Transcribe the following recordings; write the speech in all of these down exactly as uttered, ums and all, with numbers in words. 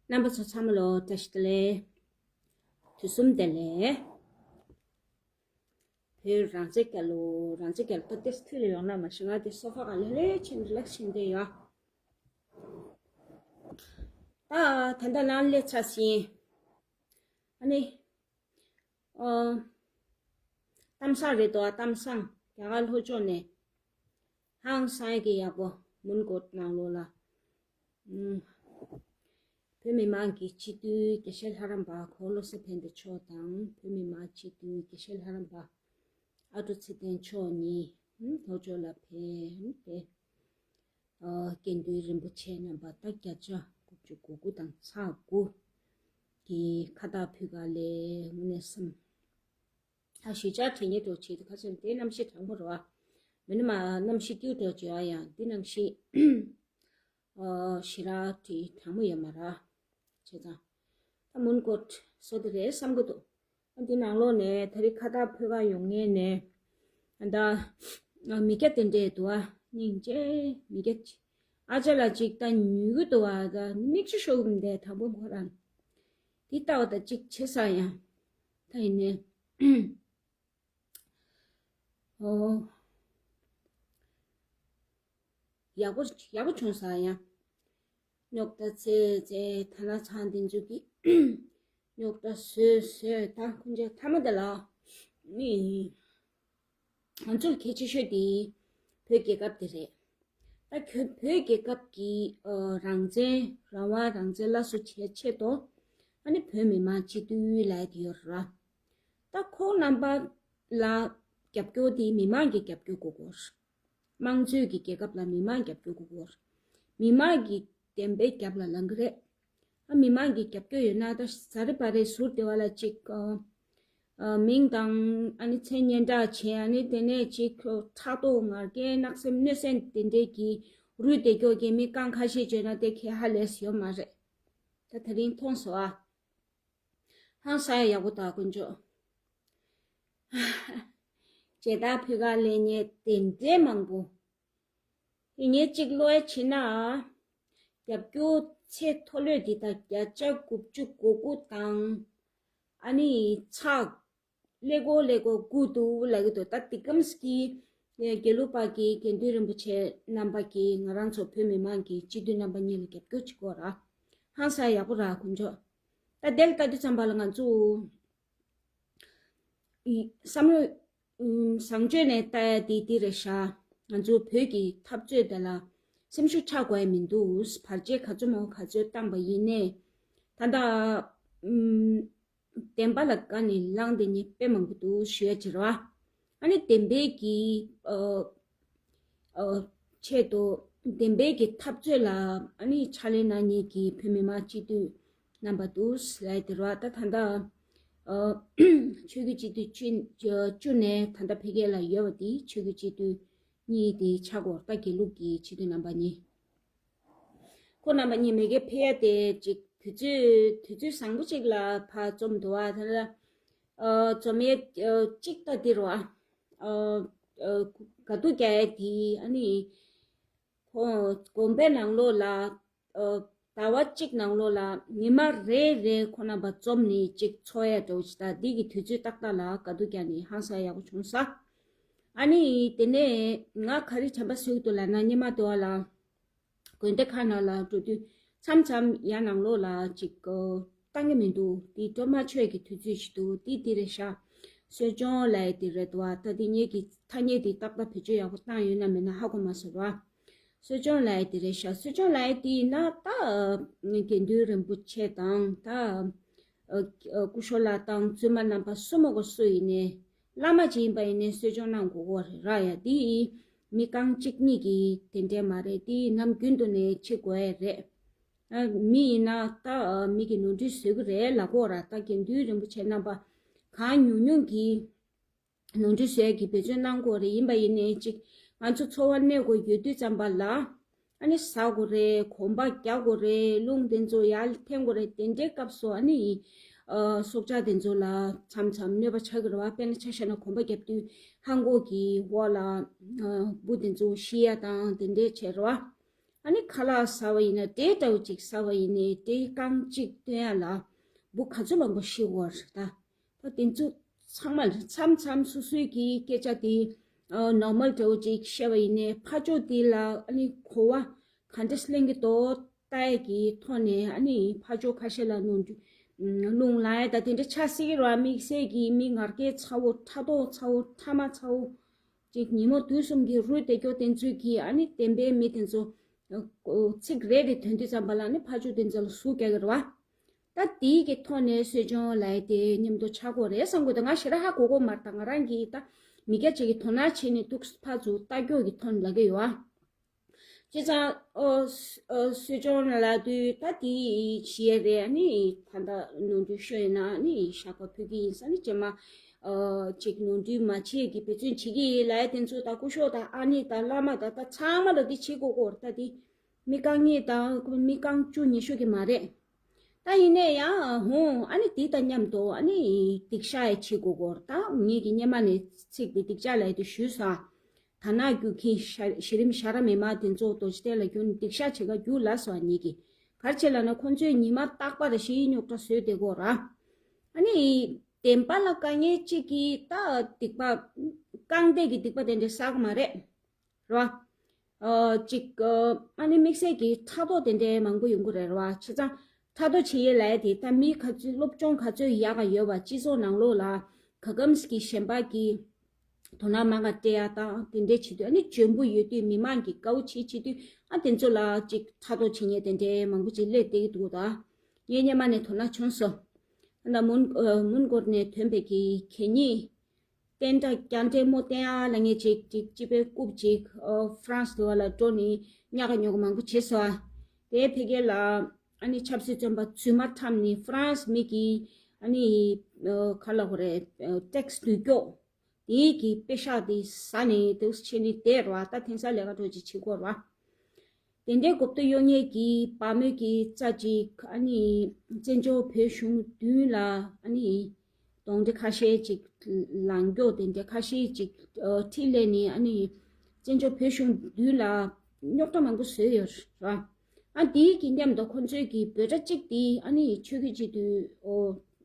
རྣམ་པ་ཚོ་ཚང་མ་ལོ་བཀྲ་ཤིས་བདེ་ལེགས། དུས་གསུམ་བདེ་ལེགས། བོད་རང་བཙན་རྒྱལ་ལོ། རང་བཙན་རྒྱལ་ལོ། ཏོག་ཙམ་མཐིལ་ལ་ཡོང་ན་མ་ཤེས། ང་དེ་སོ་ཕ་གང་ལེ་ལེ་ཕྱིན་རི་ལེགས་ཕྱིན་དེ་ཡོད། ད་ད་ལྟ་ནང་སླེབས་ཚར་ཟིན། ཨ་ནི། ཨོ། གཏམ་བཟང་རེད་དོ། གཏམ་བཟང་རྒྱ་གར་ལྷོ་ཕྱོགས་ནས། ཧང་སང་གི་ཡག་པོ་མོན་གྷོ་ནང་ལོགས་ལ། ཨུམ། བོད་མི་མང་གི་སྤྱི་འཐུས་དགེ་བཤེས་ལྷ་རམས་པ་ཁོང་བློ་བཟང་ཕན་བདེ་མཆོག་དང་། བོད་མི་མང་སྤྱི་འཐུས་དགེ་བཤེས་ལྷ་རམས་པ་ཨ་ཀྲུག་ཚེ་བརྟན་མཆོག་གཉིས། ཨུམ། ལྷོ་ཕྱོགས་ལ་ཕེབས་ཏེ། ཨ། དགེ་འདུན་རིན་པོ་ཆེ་རྣམ་པ་ད་བརྒྱ་ཆ་དགུ་བཅུ་གོ་དགུ་དང་ཚེག་དགུ་གི་ཁ་བཏགས་ཕུལ་ག་ལེ། དངོས་གནས་སེམས། ད་ཞུས་བྱ་དྲན་ཉེ་འགྲོ་བྱེད་དུ་ཁ་ཚོན་དེ་རྣམ་ཤེས་དྲང་པོ་རེད་བ། མི་ནི་མ་རྣམ་ཤེས་སྐྱིད་འགྲོ་བྱེད་ཨ་ཡང་འདི་རྣམ་ཤེས། ཨ། ཞེ་དྲག་དྲི་དྲང་མོ་ཡོད་མ་རེད། བྱས་ཙང་། ད་མོན་གྷོ་བཟོ་དེ་རེད་བསམ་གི་འདུག་འདི་ནང་ལོགས་ནས་ད་རེས་ཁ་བཏགས་ཕུལ་ག་ཡོང་མཁན་ནས། ད་མི་སྐྱ་དེ་འདྲས་འདུག་ཨ། སྙིང་རྗེ་མི་སྐྱ་ཅིག་ཨ་ཅག་ལགས་ཅིག་ད་ཉུལ་གི་འདུག་ཨ། ད་མིག་ཆུ་ཤོར་གི་མི་འདུག་དང་པོ་ཁོ་རང་འདི་ལྟ་བ་ད་ཅིག་བྱེད་ས་ཡང་། ད་ཡིན་ནའི། ཨོ། ཡག་པོ་ཡག་པོ་བྱུང་ས་ཡང་། རྙོག་དྲ་ཚེ་ཚེ་ཐ་ན་ཚང་འདི་ཚོ་གི་རྙོག་དྲ་བཟོས་བཟོས་ད་ཁོང་ཚོའི་མཐའ་མ་དེ་ལ་ནི། ང་ཚོར་གལ་ཆེ་ཤོས་དེ་བོད་རྒྱལ་ཁབ་དེ་རེད། ད་ཁྱོད་བོད་རྒྱལ་ཁབ་ཀྱི་ཨ་རང་བཙན་རང་དབང་རང་བཙན་སླར་གསོ་བྱེད་ཆེད་དུ། ཨ་ནི་བོད་མི་མང་སྤྱི་འཐུས་ལབ་ཡ་དེ་ཡོད་རེད། ད་ཁོང་རྣམ་པ་ལ་རྒྱབ་སྐྱོར་དེ་མི་མང་གི་རྒྱབ་སྐྱོར་དགོས་ཀྱི་ཡོད་རེད། དམངས་གཙོའི་གི་རྒྱལ་ཁབ་ལ་མི་མང་རྒྱབ་སྐྱོར་དགོས་ཀྱི་ཡོད་རེད། མི་མང་གི་བདེན་པའི་རྒྱབ་ལ་ལངས་ཀྱི་རེད། ཨ་མི་མང་གི་རྒྱབ་སྐྱོར་ཡོད་ན་ད་ཟ་རི་པ་རི་ཟུར་དེ་བ་ལ་ཅིག་ཨ། ཨ་མིང་དང་ཨ་ནི་མཚན་སྙན་གྲགས་བྱས། ཨ་ནི་དེ་ནས་ཅིག་ཕྲག་དོག་ང་རྒྱལ་བརྣབ་སེམས་གནོད་སེམས་དེ་འདྲས་ཀྱི་རུས་དེ་སྐྱོ་གི་མི་རྐང་ཁ་ཤས་བརྗོད་ན་དེ་གས་ཧ་ལས་ཡོད་མ་རེད། ད་དེ་རིང་མཐོང་སོང་ཨ། ཧང་སང་ཡག་པོ་ད་དཀོན་མཆོག་མཇལ་དར་ཕུལ་ག་ལེ་ཉེ་དེ་འདྲས་མང་པོ། དེ་ངས་གཅིག་ཀློག་ཡ་བྱེད་ན། རྒྱབ་སྐྱོར་ཚད་མཐོ་ལོས་འདི་དག་བརྒྱ་ཆ་དགུ་བཅུ་གོ་དགུ་དང་། ཨ་ནི་ཚག་ཀླད་ཀོར་ཀླད་ཀོར་དགུ་འདུག་ལབ་ཀྱི་འདུག་ད་འདི་གམ་སི་ཀི་དགེ་ལུགས་པ་གི་དགེ་འདུན་རིན་པོ་ཆེ་རྣམ་པ་གིས་ང་རང་ཚོ་བོད་མི་མང་གི་སྤྱི་འཐུས་རྣམ་པ་གཉིས་ལ་རྒྱབ་སྐྱོར་བྱེད་དགོས་ར། ཧང་སང་ཡག་པོ་ར་དཀོན་མཆོག་ད་དེ་ལ་ལྟ་དུས་ཙམ་པ་ལ་ང་ཚོ། བསམ་བློ་བཟང་སྤྱོད་ནས་ལྟ་ཡ་དེ་འདི་རེད་ཤག་ང་ཚོ་བོད་ཀྱི་འཐབ་རྩོད་དེ་ལ་སེམས་ཤུགས་ཆག་དགོས་ཡ་མི་འདུག་བར་ཆད་ག་ཚོད་མང་ག་ཚོད་བཏང་པ་ཡིན་ནའི། ད་ལྟ་བདེན་པ་ལ་དཀའ་ནས་ལངས་དེ་ཉིད་དཔེ་མང་པོ་འདུག་ཞུ་ཡ་ཅིག་རེད་བ། ཨ་ནི་བདེན་པའི་གི་ཨ། ཆེད་དུ་བདེན་པའི་གི་འཐབ་རྩོད་ལ་ཨ་ནི་ཕྱག་ལས་གནང་མཁན་གྱི་བོད་མི་མང་སྤྱི་འཐུས་རྣམ་པ་འདུག་ལབ་དེ་རེད་བ། ད་ད་ལྟ་ཆོས་བརྒྱུད་སྤྱི་འཐུས་བཅུ་བཅུ་ནས་ད་ལྟ་ཕ་གི་ལ་ཡོད་པ་དེ་ཆོས་བརྒྱུད་སྤྱི་འཐུས་གཉིས་དེ་ཆགས་ཀྱི་ཡོད་རེད། ད་དགེ་ལུགས་ཀྱི་སྤྱི་འཐུས་རྣམ་པ་གཉིས། ཁོང་རྣམ་པ་གཉིས་མ་གི་ཕེབས་ཡ་དེ་ཅིག་དུས་ཚོད་དུས་ཚོད་བཟང་པོ་ཅིག་ལ་ཕར་འཛོམས་འདུག་བ། ད་ལྟ་འཛོམས་ཡས་ཅིག་ད་འདི་རེད་བ། དགའ་སྡུག་རྒྱག་ཡས་དེ་ཨ་ནི་ཁོང་དགོན་པའི་ནང་ལོགས་ལ་ཟླ་བ་གཅིག་ནང་ལོགས་ལ་ཉི་མ་རེ་རེ་ཁོང་རྣམ་པ་འཛོམས་ནས་ཅིག་འཚོགས་ཡས་འདྲ་བོ་ཅིག་ད་འདི་གི་དུས་ཚོད་ཏག་ཏག་ལ་དགའ་སྡུག་རྒྱག་ནས་ཧང་སང་ཡག་པོ་བྱུང་ས། ཨ་ནི་དེ་ནས་ང་ག་རེ་དྲན་པ་གསོས་འདུག་ལབ་ན་སྔོན་མ་དེ་བ་ལ། དགོན་སྡེ་ཁག་ནང་ལ་འགྲོ་དུས་མཚམས་མཚམས་ཡར་ནང་ལོགས་ལ་ཅིག་ཨ་བཏང་གི་མི་འདུག་དེ་སྒྲོལ་མ་མཆོད་ཀྱི་དུས་ཚོད་ཞིག་འདུག་དེ་དེ་རེད་ཤག་གསོ་སྦྱོང་ལབ་ཡས་དེ་རེད་འདུག་བ། ད་དེ་ངེད་ཀྱི་ཐ་སྙད་དེ་ཏག་ཏག་བེད་སྤྱོད་ཡག་པོ་བཏང་ཡོད་ན་མེད་ན་ཧ་གོ་མ་སོང་བ། གསོ་སྦྱོང་ལབ་ཡས་དེ་རེད་ཤག་གསོ་སྦྱོང་ལབ་ཡས་དེ་ཡིན་ན་ད་དགེ་འདུན་རིན་པོ་ཆེ་དང་ད་ཨ་སྐུ་ཞབས་ལགས་དང་བཙུན་མ་རྣམ་པ་སུ་མ་གོ་སུ་ཡིན་ནའི། བླ་མ་ཅིག་ཡིན་པ་ཡིན་ནའི་གསོ་སྦྱོང་གནང་དགོས་ཀྱི་རེད་ར། ཡ་དེ་མི་རྐང་གཅིག་གཉིས་ཀྱིས་དེ་འདྲས་མ་རེད། དེ་ནམ་རྒྱུན་དུ་ནས་བྱེད་དགོས་ཡ་རེད། ཨ་མི་ཡིན་ན་ད་ཨ་མི་གི་ནོར་འཁྲུལ་བཟོ་གི་རེད་ལབ་ཀྱི་ཡོད་ར། ད་དགེ་འདུན་རིན་པོ་ཆེ་རྣམ་པ་གང་ཉུང་ཉུང་གིས་ནོར་འཁྲུལ་བཟོ་ཡ་གི་འབད་བརྩོན་གནང་དགོས་རེད། ཡིན་པ་ཡིན་ནའི་ཅིག་ང་ཚོ་འཚོ་བ་གནས་དགོས་ཡོད་དུས་ཙམ་པ་ལ། ཨ་ནི་ཟ་དགོས་རེད། གོམ་པ་རྒྱག་དགོས་རེད། རླུང་དེ་ཚོ་ཡར་འཐེན་དགོས་རེད། དེ་འདྲའི་སྐབས་སུ་ཨ་ནི་ཨ་སྲོག་ཆགས་དེ་ཚོ་ལ་མཚམས་མཚམས་གནོད་པ་ཆགས་ཀྱི་རེད་བ། དཔེར་ན་ཆ་བཞག་ན་གོམ་པ་རྒྱབ་དུས་ལྷམ་གོག་གི་འོག་ལ་ཨ་འབུ་དེ་ཚོ་ཤི་ཡ་དང་དེ་འདྲའི་བྱས་རེད་བ། ཨ་ནི་ཁ་ལག་ཟ་བ་ཡིན་ན་འབྲས་འདྲ་བོ་ཅིག་ཟ་བ་ཡིན་ནའི་འབྲས་རྐང་གཅིག་བཏོན་ཡ་ལ་འབུ་ག་ཚོད་མང་པོ་ཤི་དགོས་རེད་ད། ད་དེ་ཚོ་ཚང་མ་མཚམས་མཚམས་སོ་སོའི་གི་སྐད་ཆ་དེ་ནོར་མལ་འདྲ་བོ་ཅིག་བཤད་པ་ཡིན་ནའི་ཕར་ཕྱོགས་དེ་ལ་ཨ་ནི་གོ་བ་ག་འདྲ་ལེན་གི་འདུག་ལྟ་ཡ་གི་ཐོག་ནས་ཨ་ནི་ཕར་ཕྱོགས་ཁ་ཤས་ལ་ནོར་འཁྲུལ་རླུང་ལངས་ཡ་ད་དེ་འདྲ་ཆགས་སྲིད་ཀྱི་རེད་བ། དམིགས་བསལ་གྱི་མི་ངར་སྐད་ཚ་བོ་ཕྲག་དོག་ཚ་བོ་ཕྲ་མ་ཚ་བོ་ཅིག་ཉིན་མོ་དུས་གསུམ་གྱི་རུས་བསྡད་རྒྱུ་དེ་ཚོས་ཀྱིས་ཨ་ནི་བདེན་པའི་མི་དེ་ཚོ་ཚིག་རེ་རེ་ཐོན་དུས་ཙམ་པ་ལ་ནི་ཕར་ཕྱོགས་དེ་ཚོ་ལ་ཟུག་རྒྱག་གི་རེད་བ། ད་དེའི་གི་ཐོག་ནས་གསོ་སྦྱོང་ལབ་ཡ་དེ་མཉམ་དུ་ཆགས་དགོས་རེད་བསམ་གི་འདུག་ང་ཞེ་དྲག་ཧ་གོ་གི་མ་རེད། ད་ང་རང་གིས་ད་མི་སྐྱ་ཅིག་གི་དོ་སྣང་བྱས་ནས་འདུག་ཕར་ཚུར་ལྟ་རྒྱུ་གི་ཐོག་ནས་ལབ་ཀྱི་ཡོད་ཨ། བྱས་ཙང་ཨོ་ཨོ་གསོ་སྦྱོང་ལབ་དུས་ད་དེ་བྱེད་ཡ་རེད། ཨ་ནི་ད་ལྟ་ནོར་འཁྲུལ་ཤོར་ཡོད་ན་ཨ་ནི་བཤགས་པ་ཕུལ་གི་ཡིན་ས་ནི་རྗེས་མ་ཨོ་ཅིག་ནོར་འཁྲུལ་མ་བྱེད་ཀྱི་འབད་བརྩོན་བྱེད་ཀྱི་ཡིན་ལབ་ཡ་དེ་ཚོ་ད་སྐུ་ཞབས་དང་ཨ་ནེ་དང་བླ་མ་དང་ད་ཚང་མ་ལ་དེ་བྱེད་དགོས་ཀྱི་ཡོད་རེད། ད་དེ་མི་རྐང་གཉིས་དང་མི་རྐང་བཅུ་ཉི་ཤུ་གི་མ་རེད། ད་ཡིན་ནའི་ཡང་ཧོ་ཨ་ནི་དེ་དང་མཉམ་དུ་ཨ་ནི་སྡིག་བཤགས་ཡ་བྱེད་དགོས་ཀྱི་ཡོད་རེད། ད་ངེད་ཀྱི་སྔོན་མ་ནས་ཚིག་དེ་སྡིག་བཤགས་ལབ་ཡ་དེ་ཞུས་སོང་། དར་ནག་རྒྱུག་མཁན་ཤ་གཞི་རིམ་ཤ་ར་མི་མང་དེ་ཚོ་རྡོ་རྗེ་གདན་ལ་བརྒྱུགས་ནས་སྡིག་བཤགས་བྱེད་ག་རྒྱུགས་ལབ་སོང་ངེད་ཀྱིས། ག་རེ་བྱས་ལབ་ན་ཁོང་ཚོས་ཉི་མ་རྟག་པར་ཞི་ཡི་རྙོག་དྲ་བཟོས་བསྡད་ཀྱི་ཡོད་རེད། ཨ་ནི་བདེན་པ་ལ་དཀའ་ངལ་གཅིག་གིས་ད་སྡིག་པ་རྐང་བརྡེག་གི་སྡིག་པ་དེ་འདྲ་བསགས་ཀྱི་མ་རེད། རེད་བ། ཨ་ཅིག་ཨ་ནི་དམིགས་བསལ་གྱི་ཕྲག་དོག་དེ་འདྲའི་མང་པོ་ཡོང་གི་རེད་རེད་བ། བྱས་ཙང་ཕྲག་དོག་བྱེད་ཡས་ལབ་ཡ་དེ་ད་མི་ག་ཚོད་སློབ་སྦྱོང་ག་ཚོད་ཡག་ག་ཡོད་པ་སྤྱི་ཚོགས་ནང་ལོགས་ལ་ག་གམ་གྱི་གཞན་པ་གི་དོ་སྣང་མང་ག་སྤྲད་ཡ་དང་དེ་འདྲའི་བྱེད་དུས་ཨ་ནི་འཇོན་པོ་ཡོད་དུས་མི་མང་གི་དགའ་བོ་བྱེད་བྱེད་དུས་ཨ་དེ་ཚོ་ལ་ཅིག་ཕྲག་དོག་བྱེད་མཁན་དེ་འདྲའི་མང་པོ་ཅིག་སླེབས་བསྡད་ཀྱི་འདུག་ད་ངས་སྔོན་མ་ནས་དོ་སྣང་བྱུང་སོང་། ད་མོན་ཨ་མོན་གྷོ་ནས་ཐོན་པའི་གི་གད་སྙིགས་བསྟན་དགྲ་རྒྱ་འདྲེ་མོ་བསྟེན་ཡ་ལབ་མཁན་ཅིག་ཅིག་སྤྱི་པའི་རྐུབ་ཅིག་ཨོ་ཧྥ་རན་སི་དེ་བ་ལ་འགྲོ་ནས་ཉག་ག་ཉོག་ག་མང་པོ་བྱས་སོང་ཨ། དེ་ཕ་གི་ལ་ཨ་ནི་ཆབ་སྲིད་བཙོན་པ་རྫུན་མ་འཁྲབ་ནས་ཧྥ་རན་སི་མི་གི་ཨ་ནི་ཨོ་ག་ལབ་དགོས་རེད་ཨོ་ཊེག་སི་བསྡུ་སྐྱོག་དེའི་གི་པེ་ཤག་དེ་ཟ་ནས་དེ་བྱས་ནས་བསྡད་རེད་བ། ད་དེང་སང་ལས་ཀ་འདྲ་ཅིག་བྱེད་དགོས་རེད་བ། དེ་འདྲའི་གོ་བརྡ་གཡོ་མཁན་གྱི་བ་མོ་གི་རྩ་ཅིག་ཨ་ནི་བཙན་བྱོལ་བོད་གཞུང་མདུན་ལ་ཨ་ནི་གདོན་འདྲེ་ཁ་ཤས་ཅིག་ལངས་སྐྱོ་དེ་འདྲ་ཁ་ཤས་ཅིག་ཨ་ཁྲིད་ལས་ནི་ཨ་ནི་བཙན་བྱོལ་བོད་གཞུང་མདུན་ལ་རྙོག་དྲ་མང་པོ་བཟོས་ཡོད་རེད། ཨ་དེའི་གི་མཉམ་དུ་ཁོ་ཚོའི་གི་འབོད་སྒྲ་གཅིག་དེ་ཨ་ནི་ཆོས་བརྒྱུད་སྤྱི་འཐུས་ཨོ་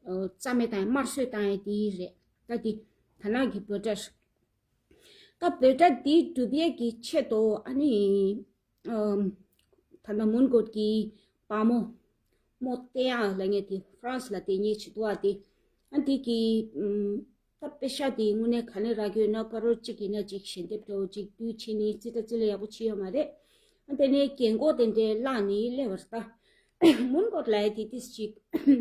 ཨོ་རྩ་མེད་བཏང་ཡ་དམར་གསོད་བཏང་ཡ་དེ་རེད། ད་དེ་དར་ནག་གི་འབོད་སྒྲ་རེད། ད་འབོད་སྒྲ་འདི་སྒྲུབ་ཡས་ཀྱི་ཆེད་དུ་ཨ་ནི་ཨམ་ད་ལྟ་མོན་གྷོ་གི་བ་མོ་མོ་བསྟེན་ཡ་ལབ་མཁན་དེ་ཧྥ་རན་སི་ལ་བསྟེན་མཁན་ཅིག་འདུག་ཨ། དེ་ཨ་འདི་གི་ཨམ་ད་པེ་ཤག་དེ་དངོས་གནས་ག་ནས་རག་གི་ཡོད་ན། ཀ་རོར་གཅིག་ཡིན་ན་ཅིག་ཞལ་འདེབས་འདྲ་བོ་ཅིག་བསྡུས་བྱས་ནས་རྩིས་ཁྲ་རྩིས་ལེན་ཡག་པོ་བྱས་ཡོད་མ་རེད། ཨ་དེ་ནས་རྒན་གོག་དེ་འདྲའི་བླངས་ནས་སླེབས་པ་རེད། ད་མོན་གྷོ་ལབ་ཡ་དེ་ཏིས་ཅིག་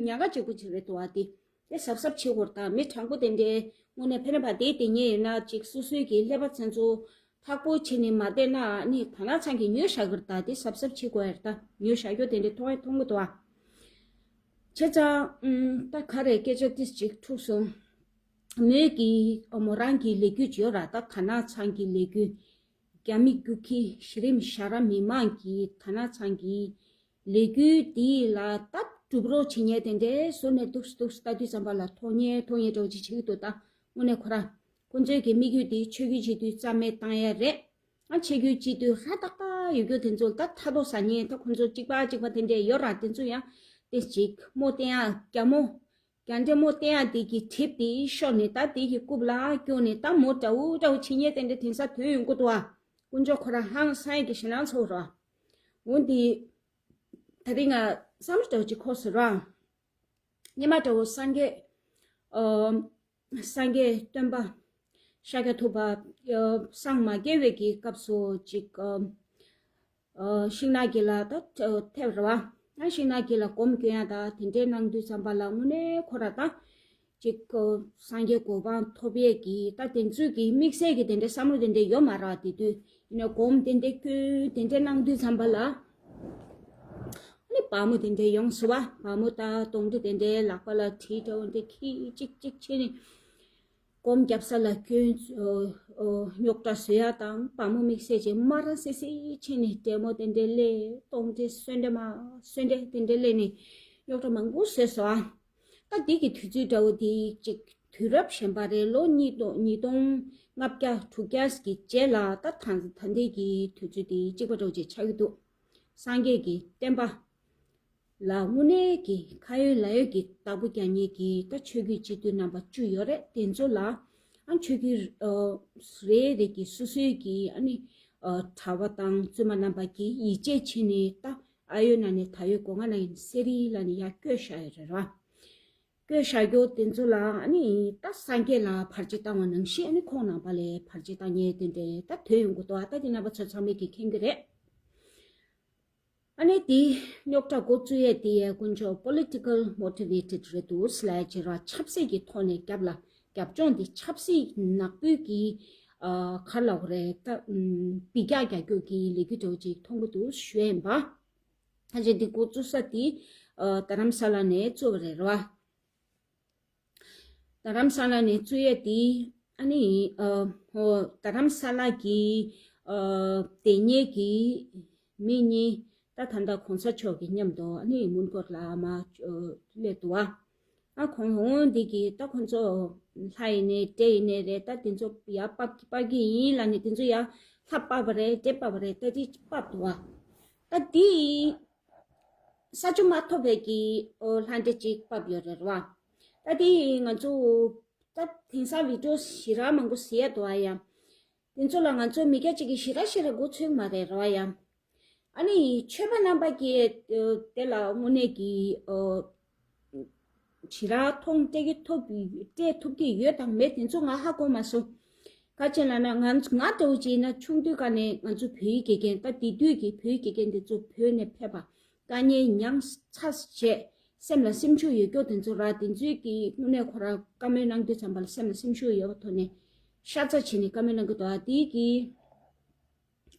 ཉག་ག་གཅིག་པོ་ཅིག་རེད་འདུག་ཨ། དེ། དེ་གཟབ་གཟབ་བྱེད་དགོས་རེད། ད་མི་དྲང་པོ་དེ་འདྲའི་དངོས་གནས་ཕན་པ་དེ་དེ་ཉེ་ཡོད་ན་ཅིག་སོ་སོའི་གི་ཀླད་པ་ཚན་ཚོ་ཐག་པོ་བྱས་ནས་མ་བསྡད་ན་ནི་ད་ལྟ་ཚང་གི་ཉོས་བཞག་གི་རེད། ད་དེ་གཟབ་གཟབ་བྱེད་དགོས་ཡ་རེད། ད་ཉོས་བཞག་རྒྱུ་དེ་འདྲའི་མཐོང་ཡ་མཐོང་གི་འདུག་ཨ། བྱས་ཙང་ད་ག་རེ་སྐད་ཆ་ཏིས་ཅིག་འཁྲུགས་སོང་། མོས་གི་མོ་རང་གི་ལས་འགུལ་ཅིག་ཡོད་ར། ད་ད་ལྟ་ཚང་གི་ལས་འགུལ། རྒྱ་མི་རྒྱུག་ཁྱི་གཞི་རིམ་ཞྭ་ར་མི་མང་གི་ད་ན་ཚང་གི་ལས་འགུལ་འདི་ལ་སྟབས་སྒྲུབ་རོགས་བྱེད་མཁན་དེ་འདྲའི་ཟུར་ནས་འདུག་སེ་འདུག་སེ་ལྟ་དུས་ཙམ་པ་ལ་མཐོང་ཉེ་མཐོང་ཉེ་འདྲ་བོ་ཅིག་བྱེད་ཀྱི་འདུག་ད་དངོས་གནས་ཁོ་རང་ཁོ་ཚོའི་གི་དམིགས་ཡུལ་དེ་ཆོས་བརྒྱུད་སྤྱི་འཐུས་རྩ་མེད་བཏང་ཡ་རེད། ཨ་ཆོས་བརྒྱུད་སྤྱི་འཐུས་ཧྲ་ཏག་ཏག་ཡོད་རྒྱུ་དེ་ཚོ་ལ་ད་ཕྲག་དོག་ཟ་མཁན་ད་ཁོ་ཚོ་གཅིག་པ་གཅིག་པ་དེ་འདྲའི་ཡོད་ར། དེ་ཚོ་ཡང་དེ་ཅིག་མོ་བསྟེན་ཡ་རྒྱ་མོ། རྒྱ་འདྲེ་མོ་བསྟེན་ཡ་དེ་གི་གྲིབ་དེ་ཤོར་ནས་ད་དེ་གི་རྐུབ་ལ་སྐྱོན་ནས་ད་མོ་འདྲ་བོ་འདྲ་བོ་བྱེད་མཁན་དེ་འདྲ་དེང་སང་ཐོན་ཡོང་གི་འདུག་ཨ། དཀོན་མཆོག་ཁོ་རང་ཧང་སང་ཡ་གི་ཞེད་སྣང་ཚ་བོ་རེད། འོ་འདི་ད་རིང་ང་བསམ་བློ་འདྲ་བོ་ཅིག་འཁོར་སོང་ར། སྔོན་མ་འདྲ་བོ་སངས་རྒྱས་ཨ་སངས་རྒྱས་སྟོན་པ་ཤཱཀྱ་ཐུབ་པ་ཨ་སངས་མ་རྒྱས་པའི་གི་སྐབས་སུ་ཅིག་ཨ། ཤིང་ནགས་དཀྱིལ་ལ་ད་ཐེབས་རེད་བ། ཨ་ཤིང་ནགས་དཀྱིལ་ལ་སྒོམ་སྐྱོན་ཡ་ད་དེ་འདྲའི་གནང་དུས་ཙམ་པ་ལ་དངོས་གནས་ཁོ་ར་ད་ཅིག་སངས་རྒྱས་གོ་འཕང་ཐོབ་ཡས་ཀྱི་ད་དེ་ཚོའི་གི་དམིགས་བསལ་གྱི་དེ་འདྲའི་བསམ་བློ་དེ་འདྲའི་ཡོད་མ་རེད་བ། དེ་དུས་ཡིན་ན་སྒོམ་དེ་འདྲའི་སྐྱོན་དེ་འདྲའི་གནང་དུས་ཙམ་པ་ལ་ཨ་ནི་བ་མོ་དེ་འདྲའི་ཡོང་སོང་བ། བ་མོ་ད་གདོན་འདྲེ་དེ་འདྲའི་ལག་པ་ལ་གྲི་འདྲ་བོ་འདྲ་ཁྱེར་ཅིག་ཅིག་བྱས་ནས། སྒོམ་རྒྱབ་ས་ལ་སྐྱོན་ཨོ་ཨོ་རྙོག་དྲ་བཟོ་ཡ་དང་བ་མོ་དམིགས་བསལ་གྱི་དམར་སི་སི་བྱས་ནས་འདྲེ་མོ་དེ་འདྲ་སླེབས། གདོན་འདྲེ་གསོན་འདྲེ་མ་གསོན་འདྲེ་དེ་འདྲ་སླེབས་ནས་རྙོག་དྲ་མང་པོ་བཟོས་སོང་ཨ། ད་འདི་གི་དུས་ཚོད་འདྲ་བོ་འདི་ཅིག་དུས་རབས་གཞན་པ་རེད། ལོ་ཉིས་སྟོང་ཉིས་སྟོང་ལྔ་བརྒྱ་དྲུག་བརྒྱ་གི་རྗེས་ལ་ད་ད་ད་ལྟའི་གི་དུས་ཚོད་འདི་གཅིག་པ་འདྲ་བོ་ཅིག་ཆགས་ཀྱི་འདུག་སངས་རྒྱས་ཀྱི་བསྟན་པ་ལ་དངོས་གནས་ཀྱི་ཁ་ཡོད་ལག་ཡོད་ཀྱི་བདག་པོ་རྒྱག་མཁན་གྱི་ད་ཆོས་བརྒྱུད་སྤྱི་འཐུས་རྣམ་པ་བཅུ་ཡོད་རེད། དེ་ཚོ་ལ་ཨ་ཆོས་བརྒྱུད་ཨ་རེ་རེ་གི་སོ་སོའི་གི་ཨ་ནི་ཨ་གྲྭ་པ་དང་བཙུན་མ་རྣམ་པ་གིས་ཡིད་ཆེས་བྱས་ནས་ད་ཨ་ཡོད་ན་ནས་ད་ཡོད་གོ་ང་ན་ཡིན་སེ་རི་ལ་ནི་ཡར་བསྐྱོད་བཞག་ཡོད་རེད་ར། བསྐྱོད་བཞག་རྒྱུ་དེ་ཚོ་ལ་ཨ་ནི་ད་སངས་རྒྱས་ལ་བར་ཆད་བཏང་བ་ནང་བཞིན་ཨ་ནི་ཁོང་རྣམ་པ་ལ་བར་ཆད་བཏང་མཁན་དེ་འདྲས་ད་དོན་ཡོང་གི་འདུག་ཨ་ད་དེ་རྣམ་པ་ཚོ་ཚང་མས་ཀྱིས་མཁྱེན་གྱི་རེད། ཨ་ནི་དེ་རྙོག་དྲ་འགོ་བཙུགས་ཡས་དེ་ཡས་དཀོན་མཆོག་political motivated རེད་འདུག་ཟེར་ལབ་ཡས་ཅིག་ར། ཆབ་སྲིད་ཀྱི་ཐོག་ནས་རྒྱབ་ལ་རྒྱབ་ལྗོངས་དེ་ཆབ་སྲིད་ནག་པོའི་གི་ཨ་ག་རེ་ལབ་དགོས་རེད་ད། ཨམ་འབུད་རྒྱག་རྒྱག་རྒྱུ་གི་ལས་འགུལ་འདྲ་བོ་ཅིག་མཐོང་གི་འདུག་ཞུ་ཡས་ཡིན་པ། ད་ཅི་འདི་འགོ་བཙུགས་ས་དེ་ཨ་རྡ་རམ་ས་ལ་ནས་བཙུགས་པ་རེད་ར། རྡ་རམ་ས་ལ་ནས་བཙུགས་ཡས་དེ་ཨ་ནི་ཨ་ཧོ་རྡ་རམ་ས་ལ་གི་ཨ་དེ་ཉེ་གི་མི་གཉིས་ད་ད་ལྟ་གོང་ས་མཆོག་གི་མཉམ་དུ་ཨ་ནི་མོན་གྷོ་ལ་མར་སླེབས་འདུག་ཨ། ཨ་ཁོང་འོང་འདི་གི་ད་ཁོང་ཚོ་ལྷ་ཡིན་ནའི་འདྲེ་ཡིན་ནའི་རེད། ད་དེ་ཚོ་ཡར་ཕབ་ཕབ་ཀྱི་ཡིན་ལབ་ནས་དེ་ཚོ་ཡར་ལྷ་ཕབ་པ་རེད་འདྲེ་ཕབ་པ་རེད། ད་དེ་ཕབ་འདུག་ཨ། ད་དེ་ས་ཆུ་མ་ཐོབ་པའི་གི་ཨོ་ལྷ་འདྲེ་གཅིག་ཕབ་ཡོད་རེད་ར། ད་དེ་ང་ཚོ་ད་དེང་སང་བི་ཌི་ཡོ་ཞེ་དྲག་མང་པོ་གཟིགས་ཡ་འདུག་ཨ་ཡ། དེ་ཚོ་ལ་ང་ཚོ་མི་སྐྱ་གཅིག་གིས་ཞེ་དྲག་ཞེ་དྲག་མགོ་ཚོད་མ་རེད་ར་ཡ། ཨ་ནི་ཆོས་པ་རྣམ་པ་གིས་ཨ་དེ་ལ་དངོས་གནས་ཀྱི་ཨ་ཞེ་དྲག་མཐོང་སྤྲད་ཀྱི་ཐུབ་སྤྲད་ཐུབ་ཀྱི་ཡོད་དང་མེད་དེ་ཚོ་ང་ཧ་གོ་མ་སོང་། ག་ཅེ་ལབ་ན་ང་ང་འདྲ་བོ་ཅིག་ཡིན་ན་ཆུང་དུས་ཀ་ནས་ང་ཚོ་བོད་ཡིག་དགེ་རྒན་ད་དེ་དུས་ཀྱི་བོད་ཡིག་དགེ་རྒན་དེ་ཚོ་བོད་ནས་ཕེབས་པ། དཀའ་ངལ་མྱངས་ཚར་བྱས་སེམས་ལ་སེམས་ཤུགས་ཡོད་སྐྱོ་དེ་ཚོ་ར་དེ་ཚོའི་གི་དངོས་གནས་ཁོ་ར་བཀའ་མོལ་གནང་དུས་ཙམ་པ་ལ་སེམས་ལ་སེམས་ཤུགས་ཡོད་པ་ཐོག་ནས་ཤ་ཚ་བྱས་ནས་བཀའ་མོལ་གནང་གི་འདུག་ཨ་དེ་གི་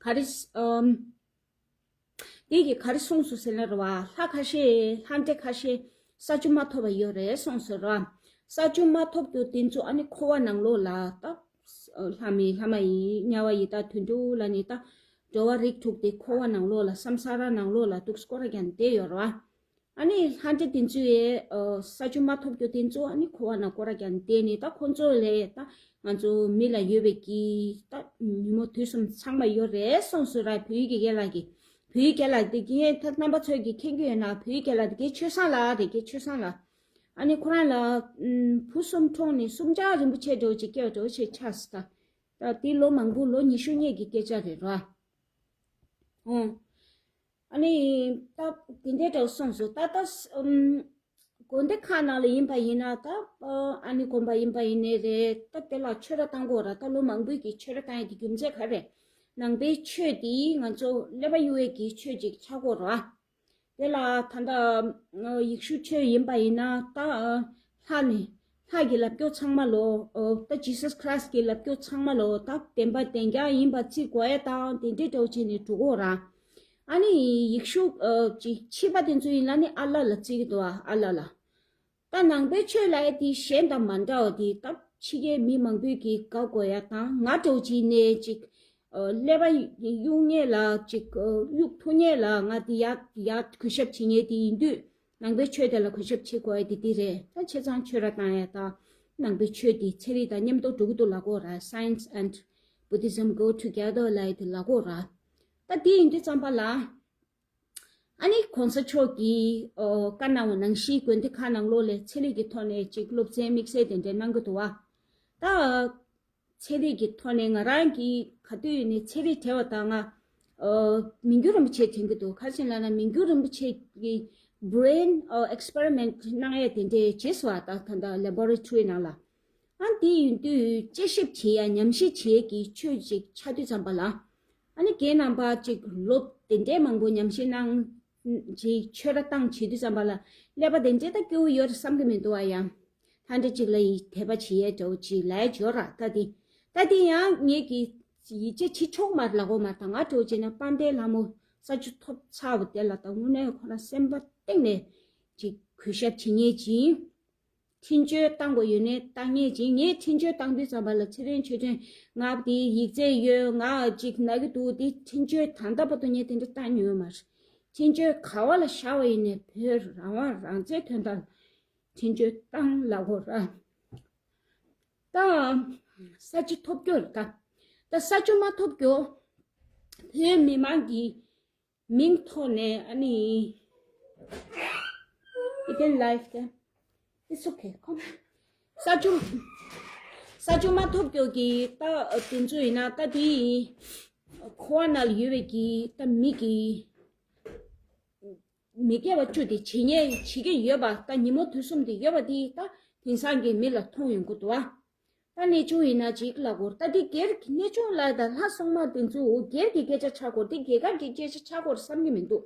ག་རེ་ཨམ་དེ་གི་ག་རེ་གསུངས་སོང་ཟེར་ན་ར་བ་ལྷ་ཁ་ཤས་ལྷ་འདྲེ་ཁ་ཤས་ས་ཆུ་མ་ཐོབ་པ་ཡོད་རེད་གསུངས་སོང་ར། ས་ཆུ་མ་ཐོབ་རྒྱུ་དེ་ཚོ་ཨ་ནི་འཁོར་བ་ནང་ལོགས་ལ་ད་ལྷ་མི་ལྷ་མ་ཡིན་དམྱལ་བ་ཡི་དྭགས་དུད་འགྲོ་ལ་ནི་ད་འགྲོ་བ་རིགས་དྲུག་དེ་འཁོར་བ་ནང་ལོགས་ལ་སམ་ས་ར་ནང་ལོགས་ལ་འདུག་སྐོར་ར་རྒྱག་ནས་བསྡད་ཡོད་རེད་བ། ཨ་ནི་ལྷ་འདྲེ་དེ་ཚོས་ཨ་ས་ཆུ་མ་ཐོབ་རྒྱུ་དེ་ཚོ་ཨ་ནི་འཁོར་བ་ནང་སྐོར་ར་རྒྱག་ནས་བསྡད་ནས་ད་ཁོ་ཚོ་ལས་ད་ང་ཚོ་མི་ལ་ཡོད་པའི་གི་ད་ཉིན་མོ་དུས་གསུམ་ཚང་མ་ཡོད་རེད་གསུངས་སོང་ར། བོད་ཡིག་དགེ་རྒན་ལགས་ཀྱིས་བོད་ཡིག་དགེ་ལགས་དེ་གི་ད་རྣམ་པ་ཚོས་ཀྱི་མཁྱེན་གྱི་ཡོད་ན་བོད་ཡིག་དགེ་ལགས་དེ་གའི་ཆོས་བཟང་ལགས་རེད། གའི་ཆོས་བཟང་ལགས་ཨ་ནི་ཁོ་རང་ལ་ཨམ་བུ་གསུམ་འཁྲུངས་ནས་གསུམ་ཆ་རིན་པོ་ཆེ་འདྲ་བོ་ཅིག་སྐྱེས་པ་འདྲ་བོ་ཞིག་ཆགས་སོང་། ད་ད་དེ་ལོ་མང་པོ་ལོ་ཉི་ཤུ་སྔོན་གྱི་སྐད་ཆ་རེད་ར། ཨོ། ཨ་ནི་ད་དེ་འདྲའི་འདྲ་བོ་གསུངས་སོང་། ད་ལྟ་ཨམ་དགོན་སྡེ་ཁག་ནང་ལ་ཡིན་པ་ཡིན་ན་ད་ཨ་ནི་དགོན་པ་ཡིན་པ་ཡིན་ནའི་རེད། ད་དེ་ལ་ཆོས་ར་བཏང་དགོས་ར། ད་ལོ་མང་པོའི་གི་ཆོས་ར་བཏང་ཡ་དེ་རྒྱུ་མཚན་ག་རེ། ནང་པའི་ཆོས་དེ་ང་ཚོ་ཀླད་པ་གཡུག་ཡས་ཀྱི་ཆོས་ཅིག་ཆགས་དགོས་ར། དེ་ལ་ད་ལྟ་ཡེ་ཤུ་ཆོས་ཡིན་པ་ཡིན་ན་ད་ལྷ་ནི་ལྷ་གི་ལབ་རྒྱུ་ཚང་མ་ལོ། ད་Jesus Christ གི་ལབ་རྒྱུ་ཚང་མ་ལོ་ད་བདེན་པ་བདེན་རྐྱང་ཡིན་པ་བརྩི་དགོས་ཡ་དང་དེ་འདྲའི་འདྲ་བོ་བྱས་ནས་འགྲོ་གོ་ར། ཨ་ནི་ཡེ་ཤུ་ཅིག་ཕྱི་པ་དེ་ཚོ་ཡིན་ན་ནི་ཨ་ལ་ལ་བརྩི་གི་འདུག་ཨ་ཨ་ལ་ལ། ད་ནང་པའི་ཆོས་ལབ་ཡ་དེ་གཞན་དང་མ་འདྲ་བ་དེ་ད་ཕྱི་རྒྱལ་མི་མང་པོས་ཀྱིས་དགའ་དགོས་ཡ་དང་ང་འདྲ་བོ་ཅིག་ནས་ཅིག་ཀླད་པ་གཡུག་མཁན་ལ་ཅིག་གཡུག་ཐུབ་མཁན་ལ་ང་དེ་ཡ་ཡ་གུས་ཞབས་བྱེད་མཁན་དེ་ཡིན་དུས། ནང་པའི་ཆོས་དེ་ལ་གུས་ཞབས་བྱེད་དགོས་ཡ་དེ་དེ་རེད། ད་བྱས་ཙང་ཆོས་ར་བཏང་ཡ་དང་ནང་པའི་ཆོས་དེ་ཚན་རིག་དང་མཉམ་དུ་འགྲོ་གི་འདུག་ལབ་དགོས་ར། Science and Buddhism go together ལབ་ཡ་དེ་ལབ་དགོས་ར། ད་དེ་ཡིན་དུས་ཙམ་པ་ལ་ཨ་ནི་གོང་ས་མཆོག་གིས་ཨོ་བཀའ་གནང་བ་ནང་བཞིན་དགོན་སྡེ་ཁག་ནང་ལོགས་ལ་ཚན་རིག་གི་ཐོག་ནས་ཅིག་སློབ་ཚན་དམིགས་བསལ་དེ་འདྲ་གནང་གི་འདུག་བ། ད་ཚན་རིག་གི་ཐོག་ནས་ང་རང་གིས་ག་དུས་ཡིན་ནའི་ཚན་རིག་བྲལ་བ་དང་ང་ཨ་མི་འགྱུར་རིན་པོ་ཆེ་དྲན་གྱི་འདུག་ག་རེ་ཟེར་ན་མི་འགྱུར་རིན་པོ་ཆེ་གི་brain ཨ་experiment གནང་ཡས་དེ་འདྲའི་བྱས་སོང་བ། ད་ད་ལྟ་laboratory ནང་ལ་ཨ་དེ་ཡིན་དུས་དཔྱད་ཞིབ་བྱེད་ཡ་ཉམས་ཞིབ་བྱེད་ཀྱི་ཆོས་ཅིག་ཆགས་དུས་ཙམ་པ་ལ་ཨ་ནི་རྒན་རྣམ་པ་ཅིག་ལོ་དེ་འདྲའི་མང་པོ་ཉམས་ཞིབ་གནང་ཅིག་ཆོས་ར་བཏང་བྱེད་དུས་ཙམ་པ་ལ་ཀླད་པ་དེ་འདྲའི་ད་སྐྱོ་བོ་ཡོད་རེད་བསམ་གྱི་མི་འདུག་བ་ཡ། ལྷ་འདྲེ་གཅིག་ལ་ཡི་དད་པ་བྱེད་ཡས་འདྲ་བོ་ཅིག་ལབ་ཡས་ཅིག་ཡོད་ར། ད་དེ་ད་དེ་ཡང་ངེད་ཀྱིས་ཡིད་ཆེས་བྱེད་ཆོག་མ་རེད་ལབ་དགོས་མ་རེད། ད་ང་འདྲ་བོ་བྱས་ན་དཔལ་ལྡན་ལྷ་མོ་ས་ཆུ་ཐོབ་ཚར་བ་དེ་ལ་ད་དངོས་གནས་ཁོ་རང་སེམས་པ་གཏིང་ནས་ཅིག་གུས་ཞབས་བྱེད་མཁན་ཅིག་འཕྲིན་བཅོལ་བཏང་དགོས་ཡོད་ནའི་བཏང་མཁན་ཅིག་ངས་འཕྲིན་བཅོལ་བཏང་དུས་ཙམ་པ་ལ་ཚེ་རིང་ཆོས་སྒྲོན་ང་དེ་ཡིག་ཚད་ཡོད་ང་ཅིག་ན་གི་འདུག་དེ་འཕྲིན་བཅོལ་ད་ལྟ་བར་དུ་ངས་དེ་འདྲ་བཏང་མྱོང་ཡོད་མ་རེད། འཕྲིན་བཅོལ་ག་བ་ལ་བཞག་པ་ཡིན་ནའི་བོད་རང་དབང་རང་བཙན་དོན་དག་འཕྲིན་བཅོལ་བཏང་ལབ་དགོས་ར། ད་ས་ཆུ་ཐོབ་རྒྱུ་རེད་ད། ད་ས་ཆུ་མ་ཐོབ་རྒྱུ་བོད་མི་མང་གི་ མིང་ཐོག་ནས་ཨ་ནི། It's okay. Come. ས་ཆུ་ས་ཆུ་མ་ཐོབ་རྒྱུ་གི་ད་དེ་ཚོ་ཡིན་ན་ད་དེ་ཁོ་བ་ན་ལ་ཡོད་པའི་གི་ད་མི་གི་མི་དགེ་བ་བཅུ་དེ་བྱེད་ཉེས་བྱེད་ཀྱི་ཡོད་པ་ད་ཉིན་མོ་དུས་གསུམ་དེ་ཡོད་པ་དེ་ད་དེང་སང་གི་མི་ལ་མཐོང་ཡོང་གི་འདུག་ཨ། ད་གནས་ཆུང་ཡིན་ན་ཅིག་ལ་གོར་ད་དེ་སྒེར་གྱི་གནས་ཆུང་ལ་ད་ལྷ་སྲུང་མ་དེ་ཚོ་སྒེར་གྱི་སྐད་ཆ་ཆགས་གོར་དེ་རྒྱལ་ཁབ་ཀྱི་སྐད་ཆ་ཆགས་གོར་བསམ་གྱི་མི་འདུག་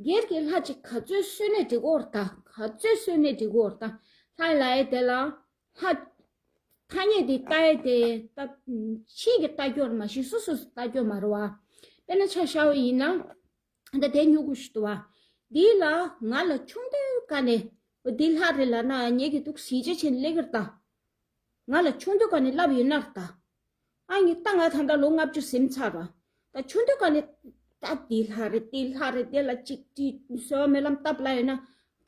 སྒེར་གྱི་ལྷ་ཅིག་ག་ཚོད་གསོད་ནས་འགྲིག་གོར་ད་ག་ཚོད་གསོད་ནས་འགྲིག་གོར་ད་ལྷ་ལ་ཡ་དེ་ལ་ལྷ་ཐ་སྙད་དེ་ལྟ་ཡ་དེ་ད་ཕྱིས་ཀྱི་ལྟ་སྐྱོར་མ་ཤེས་སོ་སོ་སོ་ལྟ་སྐྱོར་མ་རེད་བ། དཔེར་ན་ཆ་བཞག་པ་ཡིན་ན། ད་དེ་ཉོ་དགོས་ཞུ་དུ་བ། འདི་ལ་ང་ལ་ཆུང་དུས་ཀ་ནས་འདི་ལྷ་རེད་ལབ་ན་ངེད་ཀྱི་འདུག་གཟི་བརྗིད་ཆེན་ལེགས་རེད་ད། ང་ལ་ཆུང་དུས་ཀ་ནས་ལབ་ཡོད་ན་རེད་ད། ཨ་ནི་ད་ང་ད་ལྟ་ལོ་ལྔ་བཅུ་ཟིན་ཚར་བ། ད་ཆུང་དུས་ཀ་ནས་ད་འདི་ལྷ་རེད་འདི་ལྷ་རེད་དེ་ལ་གཅིག་དྲིས་གསོལ་བ་སྨོན་ལམ་བཏབ་ལ་ཡོད་ན།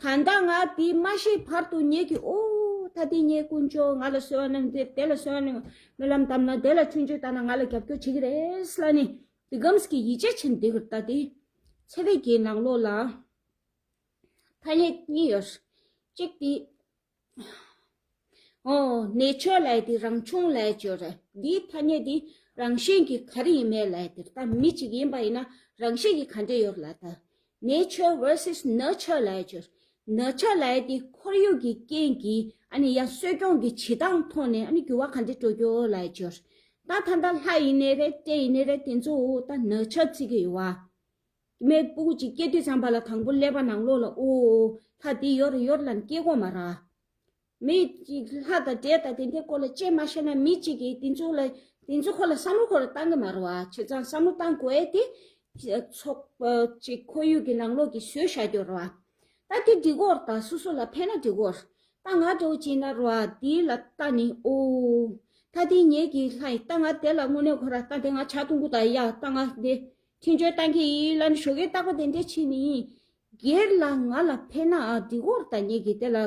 ད་ལྟ་ང་འདི་མ་ཤེས་བར་དུ་ངེད་ཀྱི་ཨོ་ད་འདི་ངའི་དཀོན་མཆོག་ང་ལ་གསོལ་བ་གནང་དེ་དེ་ལ་གསོལ་བ་གནང་སྨོན་ལམ་བཏབ་ན་དེ་ལ་ཆུང་ཆུང་བཏང་ན་ང་ལ་རྒྱབ་སྐྱོར་བྱེད་ཀྱི་རེད་ལ་ནི། དེ་གམ་སྐྱེ་ཡིད་ཆེས་ཆེན་འདི་གར་ལྟ་སྟེ། ཚེ་རིང་གི་ནང་ལོགས་ལ། ཐ་སྙད་གཉིས་ཡོད། གཅིག་དེ། ཨོ། ནེ་ཆར་ལབ་ཡ་དེ་རང་བྱུང་ལབ་ཡ་ཅིག་ཡོད་རེད། འདིའི་ཐ་སྙད་དེ་རང་བཞིན་གྱི་ག་རེ་ཡིན་མེད་ལབ་ཡ་དེ་རེད། ད་མི་གཅིག་ཡིན་པ་ཡིན་ན་རང་བཞིན་གྱི་ག་འདྲ་ཡོད་ལབ་ད། Nature versus nurture ལབ་ཡ་ཅིག་ཡོད་རེད། ནེ་ཆར་ལབ་ཡ་དེ་ཁོར་ཡུག་གི་རྐྱེན་གྱིས་ཨ་ནི་ཡང་གསོ་སྐྱོང་གི་བྱེད་སྟངས་ཐོག་ནས་ཨ་ནི་འགྱུར་བ་ག་འདྲ་འགྲོ་རྒྱུ་ལབ་ཡ་ཅིག་ཡོད་རེད། ད་ད་ལྟ་ལྷ་ཡིན་ནའི་རེད་སྤྲེལ་ཡིན་ནའི་རེད་དེ་ཚོ་ད་ནེ་ཆར་བརྩི་གི་ཡོད་བ། མི་སྤུ་གུ་གཅིག་སྐྱེ་དུས་ཙམ་པ་ལ་དང་པོ་ཀླད་པ་ནང་ལོགས་ལ་ཨོ། ལྷ་འདི་ཡོད་རེད་ཡོད་རེད་ལབ་ནས་སྐྱེ་གོ་མ་རེད། མི་གཅིག་ལྷ་དང་འདྲེ་དང་དེ་འདྲའི་སྐོར་ལ་དཔྱད་མ་ཤེས་ན་མི་གཅིག་གིས་དེ་ཚོ་ལ་དེ་ཚོ་ཁོ་ལ་བསམ་བློ་ཁོ་རང་བཏང་གི་མ་རེད་བ། བྱས་ཙང་བསམ་བློ་བཏང་དགོས་ཨེ་དེ། ཚོགས་པ་གཅིག་ཁོར་ཡུག་གི་ནང་ལོགས་ཀྱི་བཟོས་བཞག་རྒྱུ་རེད་བ། ད་དེ་འགྲིག་གོ་རེད་ད་སོ་སོ་ལ་ཕན་ན་འགྲིག་གོ་རེད། ད་ང་འདྲ་བོ་བྱས་ན་རེད་བ་དེ་ལ་ལྟ་ནི་ཨོ། ད་དེ་ངེད་ཀྱི་ལྷ་ཡིན་ད་ང་དེ་ལ་དངོས་གནས་ཁོ་ར་ད་དེ་ང་ཇ་འཐུང་གི་ད་ཡ་ད་ང་དེ་འཕྲིན་བཅོལ་བཏང་གི་ཡིན་ལབ་ནས་ཞོགས་ཀས་རྟག་པ་དེ་འདྲས་ཕྱིན་ནི་ཡིན། སྒེར་ལ་ང་ལ་ཕན་ན་ཨ་འགྲིག་གོ་རེད་ད་ངེད་ཀྱི་དེ་ལ་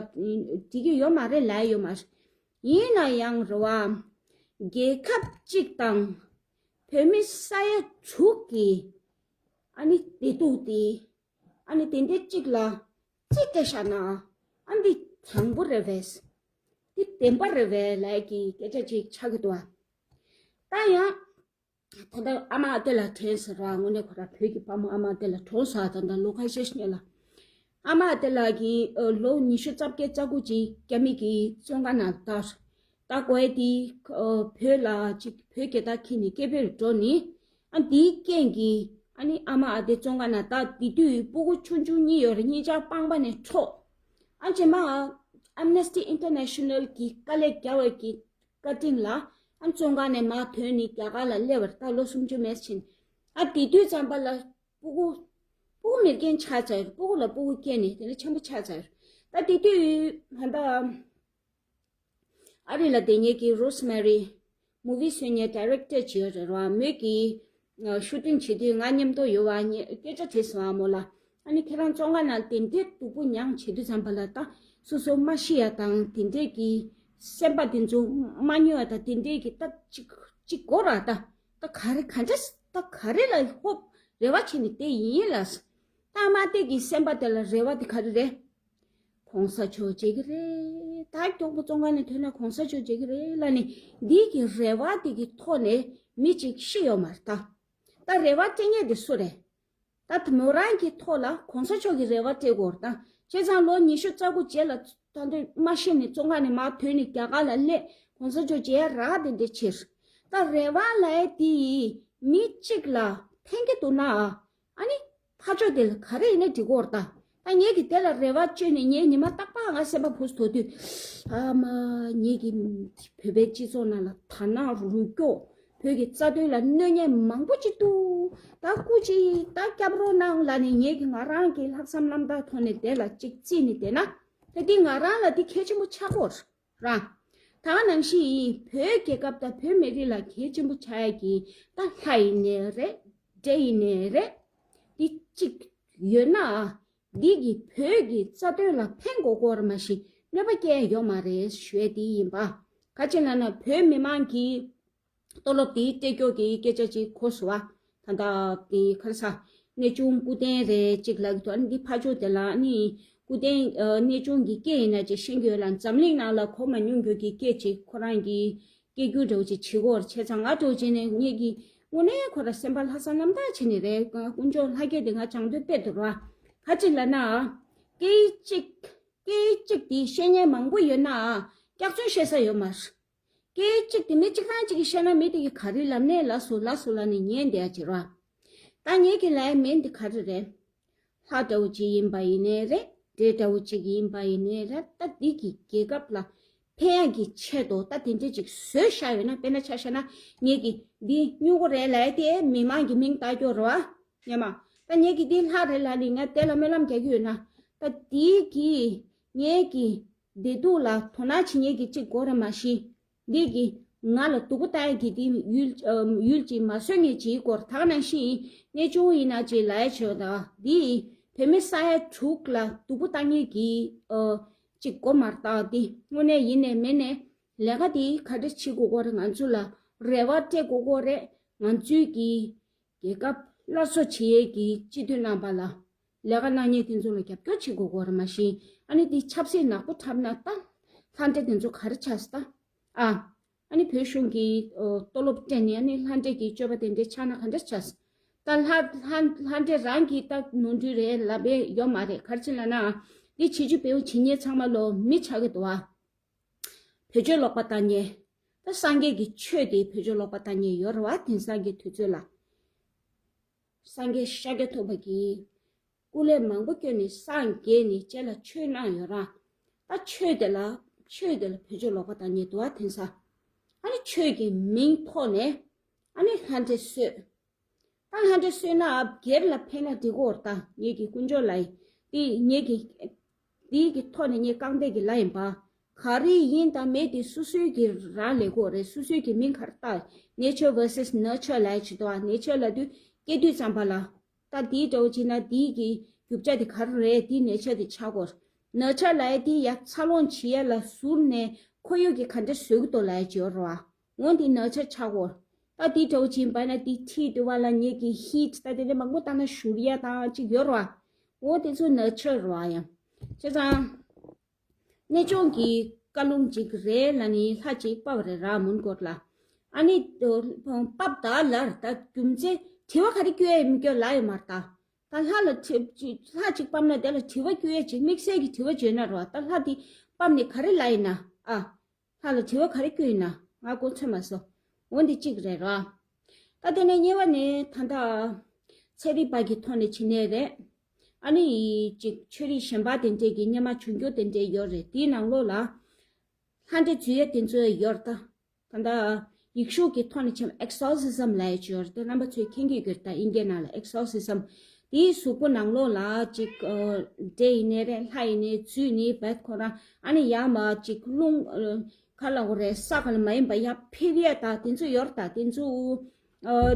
འགྲིག་གི་ཡོད་མ་རེད་ལབ་ཡོད་མ་རེད། ཡིན་ན་ཡང་རེད་བ། རྒྱལ་ཁབ་གཅིག་དང་བོད་མི་ས་ཡ་དྲུག་གི་ཨ་ནི་བདེ་སྡུག་དེ། ཨ་ནི་དེ་འདྲའི་གཅིག་ལ་རྩིས་སྤྲད་བཞག་ན་ཨ་འདི་དྲང་པོ་རེད་བས། འདི་བདེན་པ་རེད་བས་ལབ་ཀྱི་སྐད་ཆ་ཅིག་ཆགས་ཀྱི་འདུག་ཨ། ད་ཡང་ད་ལྟ་ཨ་མ་ཨ་ཏི་ལ་དྲན་ཟེར་བ་དངོས་གནས་ཁོ་ར་བོད་ཀྱི་ཕ་མ་ཨ་མ་ཨ་ཏི་ལ་གྲོངས་ས་ད་ལྟ་ལོ་ཁ་ཤས་ཤིག་སྔོན་ལ་ཨ་མ་ཨ་ཏི་ལ་གི་ལོ་ཉི་ཤུ་རྩ་བརྒྱད་རྩ་དགུ་ཅིག་རྒྱ་མི་གི་བཙོན་ཁང་ནང་ལ་བཏང་། ད་གོ་ཨེ་དེ་བོད་ལ་ཅིག་བོད་རྒྱལ་དར་འཁྱེར་ནས་སྐད་འབོད་འགྲོ་ནི། ཨ་དེའི་རྐྱེན་གྱིས་ཨ་ནི་ཨ་མ་ཨ་དེ་བཙོན་ཁང་ནང་ད་དེ་དུས་སྤུ་གུ་ཆུང་ཆུང་གཉིས་ཡོད་རེད་གཉིས་ཆར་སྤངས་པ་ནས་འཕྲོག་ཨ་རྗེས་མ་Amnesty International གི་དཀའ་ལས་རྒྱག་པའི་གི་བཀའ་དྲིན་ལ་ཨ་བཙོན་ཁང་ནས་མར་ཐོན་ནས་རྒྱ་གར་ལ་སླེབས་པར་ད་ལོ་སུམ་ཅུ་མེད་ཕྱིན། ཨ་དེ་དུས་ཙམ་པ་ལ་སྤུ་གུ་སྤུ་གུ་མེར་རྐྱེན་ཆགས་ཚར་སྤུ་གུ་ལ་སྤུ་གུ་སྐྱེས་ནས་དེ་ལ་ཆེན་པོ་ཆགས་ཚར། ད་དེ་དུས་ཧ་ད། ཨ་རི་ལ་དེ་ཉིད་ཀྱི་Rosemary movie བཟོས་ཉེ་director བྱས་ཡོད་རེད་བ་མོས་ཀྱི་shooting བྱེད་དུས་ང་མཉམ་དུ་ཡོད་བ་ཉེ་སྐད་ཆ་དྲིས་སོང་ཨ་མོ་ལ། ཨ་ནི་ཁྱེད་རང་བཙོན་ཁང་ནང་དེ་འདྲའི་སྡུག་པོ་མྱངས་བྱེད་དུས་ཙམ་པ་ལ་ད་སོ་སོ་མ་ཤི་ཡ་དང་དེ་འདྲའི་གི་སེམས་པ་དེ་ཚོ་མ་ཉོ་ཡ་དང་དེ་འདྲའི་གི་ད་ཅིག་ཅིག་གོ་ར་ད་ད་ག་རེ་ག་འདྲ་ད་ག་རེ་ལ་ཧོབ་རེ་བ་བྱེད་ནས་བསྡད་ཡིན་ལ། ད་མ་བསྡད་ཀྱི་སེམས་པ་དེ་ལ་རེ་བ་དེ་ག་རེ་རེད། གོང་ས་མཆོག་མཇལ་གྱི་རེད། ད་མགྱོགས་པོ་བཙོན་ཁང་ནས་ཐོན་ན་གོང་ས་མཆོག་མཇལ་གྱི་རེད་ལབ་ནས་འདི་གི་རེ་བ་དེ་གི་ཐོག་ནས་མི་གཅིག་ཤི་ཡོད་མ་རེད་ད། ད་རེ་བ་སྐྱེ་མཁན་དེ་སུ་རེད། ད་ད་མོ་རང་གི་ཐོག་ལ་གོང་ས་མཆོག་གི་རེ་བ་སྤྲད་དགོས་རེད་ད། བྱས་ཙང་ལོ་ཉི་ཤུ་རྩ་དགུ་རྗེས་ལ་ད་འདོད་མ་ཤི་ནས་བཙོན་ཁང་ནས་མར་ཐོན་ནས་རྒྱ་གར་ལ་སླེབས་གོང་ས་མཆོག་མཇལ་རག་དེ་འདྲ་ཕྱིར། ད་རེ་བ་ལབ་ཡ་དེ་མི་གཅིག་ལ་ཕན་གྱི་འདུག་ན། ཨ་ནི། ཕར་ཕྱོགས་དེ་ལ་ག་རེ་ཡིན་ན་འགྲིག་གོ་རེད་ད། ད་ངས་ཀྱི་དེ་ལ་རེ་བ་བཅོལ་ནས་ངས་ཉི་མ་རྟག་པར་ང་སེམས་པ་ཕུགས་དོ་དུས། ཨ་མ། ངས་ཀྱི་བོད་པའི་སྤྱི་ཚོགས་ནང་ལ་དར་ནག་རུལ་སྐྱོ། བོད་ཀྱི་རྩ་དོན་ལ་གནོད་ཉེས་མང་པོ་ཅིག་འདུག་ད་སྐུ་མཁྱེན་ད་སྐྱབས་རོགས་གནང་ལབ་ནས་ངས་ཀྱི་ང་རང་གི་ལྷག་བསམ་རྣམ་དག་ཐོག་ནས་དེ་ལ་ཅིག་རྩིས་ནས་བསྡད་ན། ད་འདི་ང་རང་ལ་འདི་གལ་ཆེན་པོ་ཆགས་གོ་རེད། རང་། ད་ག་ནང་བཞིན་བོད་རྒྱལ་ཁབ་དང་བོད་མི་རིགས་ལ་གལ་ཆེན་པོ་ཆགས་ཡ་གི་ད་ལྷ་ཡིན་ནའི་རེད། འདྲེ་ཡིན་ནའི་རེད། འདི་གཅིག་ཡོད་ན། འདི་གི་བོད་ཀྱི་རྩ་དོན་ལ་ཕན་གོ་གོ་ར་མ་གཞི་གནོད་པ་སྐྱེལ་ཡ་ཡོད་མ་རེད་ཞུ་ཡ་དེ་ཡིན་པ། ག་ཅི་ལབ་ན་བོད་མི་མང་གི་ཏོ་ལོབ་དེ་སྤྲད་སྐྱོར་གྱི་སྐད་ཆ་ཅིག་གོ་སོང་བ། ད་ལྟ་དེ་ཁ་ས་ གནས་ཆུང་སྐུ་རྟེན་རེད་ཅིག་ལབ་ཀྱི་འདུག་ཨ་ནི་འདི་ཕར་ཕྱོགས་དེ་ལ་ཨ་ནི་སྐུ་རྟེན་ཨ་གནས་ཆུང་གི་སྐད་ཡིན་ན་ཅིག་ཤེས་ཀྱི་ཡོད་ལ། འཛམ་གླིང་ནང་ལ་གོ་མ་མྱོང་རྒྱུ་གི་སྐད་ཅིག་ཁོ་རང་གི་སྐད་སྒྱུར་འདྲ་བོ་ཅིག་བྱེད་དགོས་རེད། བྱས་ཙང་ང་འདྲ་བོ་བྱས་ནས་ངེད་ཀྱི་དངོས་གནས་ཁོ་ར་སེམས་པ་ལྷག་བསམ་རྣམ་དག་བྱས་ནས་རེད། དཀོན་མཆོག་ལྷ་སྐལ་དེ་ང་སྦྱང་འདོད་དཔེ་འདུག་ར། ག་ཅིག་ལབ་ན་སྐད་ཅིག་སྐད་ཅིག་དེ་བཤད་མཁན་མང་པོ་ཡོད་ན་སྐྱག་རྫུན་བཤད་ས་ཡོད་མ་རེད། སྐད་ཅིག་དེ་མི་གཅིག་རང་གཅིག་གིས་བཤད་ན་མི་དེ་གིས་ག་རེ་ལབ་ནས་ལབ་སོང་ལབ་སོང་ལབ་ནས་ཉན་བསྡད་ཡ་ཅིག་རེད་བ། ད་ངེད་ཀྱི་ལབ་ཡ་མིན་དེ་ག་རེ་རེད། ལྷ་འདྲ་བོ་ཅིག་ཡིན་པ་ཡིན་ནའི་རེད། འདྲེ་འདྲ་བོ་ཅིག་ཡིན་པ་ཡིན་ནའི་རེད། ད་འདི་གི་རྒྱལ་ཁབ་ལ་ཕན་ཡ་གི་ཆེད་དུ་ད་དེ་འདྲས་ཅིག་བཟོས་བཞག་ཡོད་ན། དཔེར་ན་ཆ་བཞག་ན་ངེད་ཀྱིས་འདི་སྨྱུ་གུ་རེད་ལབ་ཡ་དེ་མི་མང་གི་མིང་བཏགས་ཀྱི་ཡོད་རེད་བ། སྙམ། ད་ངེད་ཀྱིས་འདི་ལྷ་རེད་ལབ་ནས་ང་དེ་ལ་སྨོན་ལམ་རྒྱག་གི་ཡོད་ན། ད་འདི་གིས་ངེད་ཀྱི་བདེ་སྡུག་ལ་དོ་སྣང་བྱེད་མཁན་གྱི་གཅིག་དགོས་རེད། མ་གཞི་འདི་གིས་ང་ལ་སྡུག་པོ་བཏང་ཡས་ཀྱི་འདི་ཡུལ་ཨམ་ཡུལ་གྱི་མ་བཟོད་མཁན་གཅིག་དགོས་རེད། ད་ག་ནང་བཞིན་གནས་ཆུང་ཡིན་ན་ཅིག་ལབ་ཡ་བྱས་པ་དང་འདི་བོད་མི་ས་ཡ་དྲུག་ལ་སྡུག་པོ་བཏང་མཁན་གྱི་ཨ་གཅིག་དགོས་མ་རེད། ད་འདི་དངོས་གནས་ཡིན་ནའི་མིན་ནའི་ལས་ཀ་འདི་ག་འདྲ་བྱེད་དགོས་ཀྱི་རེད། ང་ཚོ་ལ་རེ་བ་སྤྲད་དགོས་ཀྱི་རེད། ང་ཚོའི་གི་རྒྱལ་ཁབ་སླར་གསོ་བྱེད་ཡས་ཀྱི་སྤྱི་འཐུས་རྣམ་པ་ལ་ལས་ཀ་གནང་མཁན་དེ་ཚོ་ལ་རྒྱབ་སྐྱོར་བྱེད་དགོས་ཀྱི་རེད། མ་གཞི་ཨ་ནི་དེ་ཆབ་སྲིད་ནག་པོ་འཁྲབ་ན་ད་ལྷ་འདྲེ་དེ་ཚོ་ག་རེ་ཆགས་སོང་ད། ཨ་ཨ་ནི་བོད་གཞུང་གི་ཨོ་ལྟོ་ལོབ་སྤྲད་ནས་ཨ་ནི་ལྷ་འདྲེ་གི་སྤྱོད་པ་དེ་འདྲས་ཆགས་ན་ག་འདྲ་ཆགས་སོང་། ད་ལྷ་ལྷ་ལྷ་འདྲེ་རང་གིས་ད་ནོར་འཁྲུལ་རེད་ལབ་པའི་ཡོད་མ་རེད། ག་རེ་བྱས་ལབ་ན་འདི་བྱེད་རྒྱུ་བེའུ་བྱེད་མཁན་ཚང་མ་ལོ་མི་ཆགས་ཀྱི་འདུག་ཨ། བེད་སྤྱོད་ལོག་པ་བཏང་མཁན། ད་སངས་རྒྱས་ཀྱི་ཆོས་དེ་བེད་སྤྱོད་ལོག་པ་བཏང་མཁན་ཡོད་རེད་བ། དེང་སང་གི་དུས་ཚོད་ལ། སངས་རྒྱས་ཤཱཀྱ་ཐུབ་པ་གིས་སྐུ་ལས་མང་པོ་བསྐྱོན་ནས་སངས་རྒྱས་ནས་རྗེས་ལ་ཆོས་གནང་ཡོད་ར། ད་ཆོས་དེ་ལ་ཆོས་དེ་ལ་བེད་སྤྱོད་ལོག་པ་བཏང་མཁན་འདུག་བ། དེང་སང་ཨ་ནི་ཆོས་ཀྱི་མིང་ཐོག་ནས་ཨ་ནི་ལྷ་འདྲེ་གསོད། ད་ལྷ་འདྲེ་གསོད་ན་སྒེར་ལ་ཕན་ན་འགྲིག་གོ་རེད། ད་ངེད་ཀྱི་དཀོན་མཆོག་ལ་ཡིན། དེ་ངེད་ཀྱི་དེའི་གི་ཐོག་ནས་ངས་རྐང་སྟེགས་ཀྱི་ལ་ཡིན་པ། ག་རེ་ཡིན་དང་མེད་དེ་སོ་སོའི་གི་རང་ལས་གོ་རེད། སོ་སོའི་གི་མིང་ག་རེ་བཏགས། Nature versus nurture ལབ་ཡ་ཅིག་འདུག་ཨ། Nature ལབ་དུས་སྐྱེ་དུས་ཙམ་པ་ལ། ད་དེའི་འདྲ་བོ་བྱས་ན་དེའི་གི་རྒྱུ་ཆ་དེ་ག་རེ་རེད། དེའི་Nature དེ་ཆགས་གོ། Nurture ལབ་ཡ་དེ་ཡ་འཚར་ལོངས་བྱེད་ཡ་ལ་ཟུར་ནས་ཁོར་ཡུག་གི་ག་འདྲ་བཟོ་གི་འདུག་ལབ་ཡ་ཅིག་ཡོད་རེད་བ། འོ་འདི་Nurture ཆགས་གོ། ད་འདི་འདྲ་བོ་བྱས་པ་ན་འདི་འཁྲིས་དེ་བ་ལ་ངེད་ཀྱི་heat ད་དེ་འདྲ་མང་པོ་བཏང་ན་བཞུར་ཡ་དང་ཅིག་ཡོད་རེད་བ། འོ་དེ་ཚོ་Nurture རེད་བ་ཡ། བྱས་ཙང་། གནས་ཆུང་གི་བཀའ་ལུང་ཅིག་རེད་ལབ་ནས་ལྷ་ཅིག་ཕབ་རེད་ར་མོན་གྷོ་ལ། ཨ་ནི་ཕབ་ད་ལར་ད་རྒྱུ་མཚན་དྲི་བ་ག་རེ་བསྐྱོན་ཡ་མི་སྐྱོན་ལ་ཡོད་མ་རེད་ད། ད་ལྷ་ལ་དྲི་ལྷ་ཅིག་ཕབ་ན་དེ་ལ་དྲི་བ་བསྐྱོན་ཡ་ཅིག་དམིགས་བསལ་གྱི་དྲི་བ་བརྗོད་ན་རེད་བ། ད་ལྷ་དེ་ཕབ་ནས་ག་རེ་ལབ་ཡིན་ན་ཨ། ལྷ་ལ་དྲི་བ་ག་རེ་བསྐྱོན་ཡིན་ན་ང་གོ་ཚོད་མ་སོང་། འོ་འདི་གཅིག་རེད་ར། ད་དེ་ནས་གཉིས་པ་ནི་ད་ལྟ་ཚན་རིག་པ་གི་ཐོག་ནས་བྱེད་ནའི་རེད། ཨ་ནི་ཅིག་ཆོས་རིག་གཞན་པ་དེ་འདྲས་ཀྱི་སྔོན་མ་བྱུང་རྒྱུ་དེ་འདྲས་ཡོད་རེད། དེའི་ནང་ལོགས་ལ་ལྷ་འདྲེ་འཛུལ་ཡ་དེ་ཚོ་ཡོད་རེད་ད། ད་ལྟ་ཡིག་གཟུགས་ཀྱི་ཐོག་ནས་བྱས་ན་exorcism ལབ་ཡ་ཅིག་ཡོད་རེད་དེ། རྣམ་པ་ཚོས་མཁྱེན་གྱི་ཡོད་རེད་ད། དབྱིན་སྐད་ནང་ལ་exorcism དེའི་གཟུགས་པོ་ནང་ལོགས་ལ་ཅིག་འདྲེ་ཡིན་ནའི་རེད། ལྷ་ཡིན་ནའི་འཛུལ་ནས་བད་ཁོ་རང་ཨ་ནི་ཡར་མར་ཅིག་རླུང་ག་ལ་འོ་རེད། ས་ག་ལ་མ་ཡིན་པ་ཡར་འཕུར་ཡས་དང་དེ་ཚོ་ཡོད་རེད་ད། དེ་ཚོ་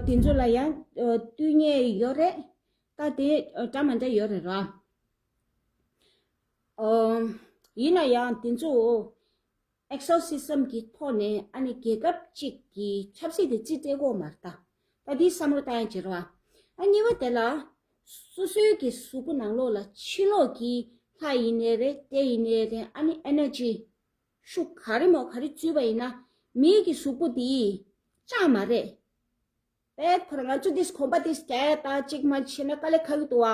དེ་ཚོ་ལ་ཡང་བསྟུན་མཁན་ཡོད་རེད། ད་དེ་འདྲ་མ་འདྲ་ཡོད་རེད་ར། ཡིན་ན་ཡང་དེ་ཚོ་exorcism གི་ཐོག་ནས་ཨ་ནི་རྒྱལ་ཁབ་ཅིག་གི་ཆབ་སྲིད་དེ་རྩིས་སྤྲད་ཀྱི་ཡོད་མ་རེད་ད། ད་འདི་བསམ་བློ་བཏང་ཡ་བྱེད་རོགས། ཨ་གཉིས་པ་དེ་ལ་སོ་སོའི་གི་གཟུགས་པོ་ནང་ལོགས་ལ་ཕྱི་ལོགས་ཀྱི་ལྷ་ཡིན་ནའི་རེད། འདྲེ་ཡིན་ནའི་རེད། ཨ་ནི་energy ཤུགས་ག་རེ་མོ་ག་རེ་འཛུལ་བ་ཡིན་ན་མིའི་གི་གཟུགས་པོ་དེ་ཅང་མ་རེད། པས་ཁོ་རང་ང་ཚོ་འདིས་གོམ་པ་འདིས་རྒྱག་ཡ་དང་གཅིག་མ་བྱས་ན་དཀའ་ལས་ཁག་གི་འདུག་ཨ།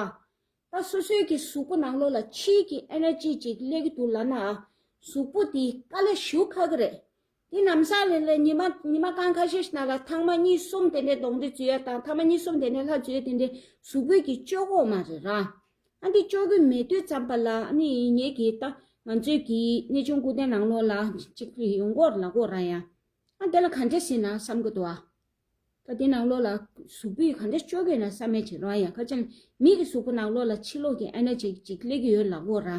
ད་སོ་སོའི་གི་གཟུགས་པོ་ནང་ལོགས་ལ་ཕྱིའི་གི་energy ཅིག་སླེབས་ཀྱི་འདུག་ལབ་ན། གཟུགས་པོ་དེ་དཀའ་ལས་ཞེ་པོ་ཁག་གི་རེད། དེ་ནམ་སང་ལས་ལས་ཉི་མ་ཉི་མ་རྐང་ཁ་ཤས་ཤིག་ནང་ལ་ཐེངས་མ་གཉིས་གསུམ་དེ་འདྲའི་གདོན་འདྲེ་འཛུལ་ཡ་དང་ཐེངས་མ་གཉིས་གསུམ་དེ་འདྲའི་ལྷ་འཛུལ་ཡ་དེ་འདྲའི་གཟུགས་པོའི་གི་སྐྱོ་གོ་མ་རེད་ར། ཨ་འདི་སྐྱོ་གི་མེད་དུས་ཙམ་པ་ལ་ཨ་ནི་ངེད་ཀྱི་ད་ང་ཚོའི་གི་གནས་ཆུང་སྐུ་རྟེན་ནང་ལོགས་ལ་ཅིག་ཡོང་གོ་ལ་གོ་ར་ཡ། ཨ་དེ་ལ་ག་འདྲས་ཟེར་ན་བསམ་གི་འདུག་ཨ། ད་དེ་ནང་ལོགས་ལ་གཟུགས་པོས་ག་འདྲས་སྐྱོ་གི་ན་བསམ་མེད་ཅིག་རང་ཡང་ཁ་ཅན་མི་གི་གཟུགས་པོ་ནང་ལོགས་ལ་ཕྱི་ལོགས་ཀྱི་energy ཅིག་སླེབས་ཀྱི་ཡོད་ལབ་གོ་ར།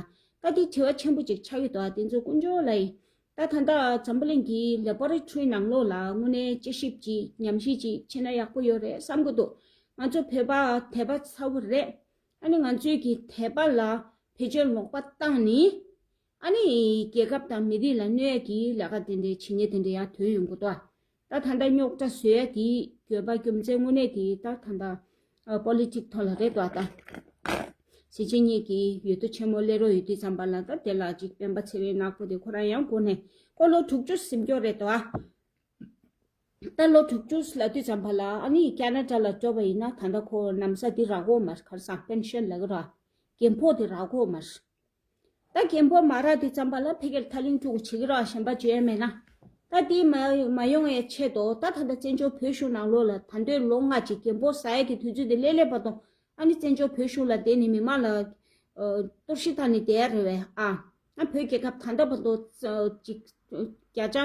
ད་དེ་དྲི་བ་ཆེན་པོ་ཅིག་ཆགས་ཀྱི་འདུག་ཨ། དེ་ཚོ་དཀོན་མཆོག་ལ་ཡིན། ད་ད་ལྟ་འཛམ་བུ་གླིང་གི་laboratory ནང་ལོགས་ལ་དངོས་གནས་དཔྱད་ཞིབ་ཅིག་ཉམས་ཞིབ་ཅིག་བྱས་ན་ཡག་པོ་ཡོད་རེད་བསམ་གི་འདུག་ང་ཚོ་བོད་པ་དད་པ་ཚ་བོ་རེད། ཨ་ནི་ང་ཚོའི་གི་དད་པ་ལ་བེད་སྤྱོད་ལོག་པ་བཏང་ནི། ཨ་ནི་རྒྱལ་ཁབ་དང་མི་རིགས་ལ་གནོད་ཡ་གི་ལས་ཀ་དེ་འདྲའི་བྱེད་ཉེས་དེ་འདྲའི་ཡར་ཐོན་ཡོང་གི་འདུག་ཨ། ད་ད་ལྟ་རྙོག་དྲ་བཟོ་ཡ་དེའི་དགོས་པ་རྒྱུ་མཚན་དངོས་གནས་དེ་ད་ད་ལྟ་ ཨ་པོ་ལི་ཊིག་ཐོག་ལ་རེད་དོ། ད་གཞིས་བྱེས་གཉིས་ཀྱི་འོས་བསྡུ་ཆེན་མོ་སླེབས་རོགས་ཡོད་དུས་ཙམ་པ་ལ། ད་དེ་ལ་ཅིག་སྤེན་པ་ཚེ་རིང་ནག་པོ་དེ་ཁོ་རང་ཡང་འགོ་ནས་ཁོ་ལོ་དྲུག་ཅུ་ཟིན་སྐྱོ་རེད་དོ། ད་ལོ་དྲུག་ཅུ་ལ་དུས་ཙམ་པ་ལ་ཨ་ནི་ཁེ་ན་ཌ་ལ་འགྲོ་བ་ཡིན་ན། ད་ལྟ་ཁོ་ན་བཟའ་འདི་རག་གོ་མ་རེད། ག་རེ་ཟེར། པེན་ཤན་ལབ་ཀྱི་ར། རྒན་ཕོ་དེ་རག་གོ་མ་རེད། ད་རྒན་ཕོ་མ་རག་དུས་ཙམ་པ་ལ་ཕ་གིར་ཐག་ལིང་སྤྲུག་བྱེད་ཀྱི་ར། གཞན་པ་བྱེད་ཡ་མེད་ན། ད་དེ་མ་མ་ཡོང་བའི་ཆེད་དུ། ད་ད་ལྟ་བཙན་བྱོལ་བོད་གཞུང་ནང་ལོགས་ལ་ད་དུང་ལོ་ལྔ་ཅིག་རྒན་ཕོ་ཟ་ཡ་གི་དུས་ཚོད་དེ་སླེབས་སླེབས་བར་དུ། ཨ་ནི་བཙན་བྱོལ་བོད་གཞུང་ལ་བསྡད་ནས་མི་མང་ལ་ཨ་གཏོར་བཤིག་བཏང་ནས་བསྡད་ཡ་རེད་པས། ཨ་ཨ་བོད་རྒྱལ་ཁབ་ད་ལྟ་བར་དུ་ཨ་ཅིག་བརྒྱ་ཆ་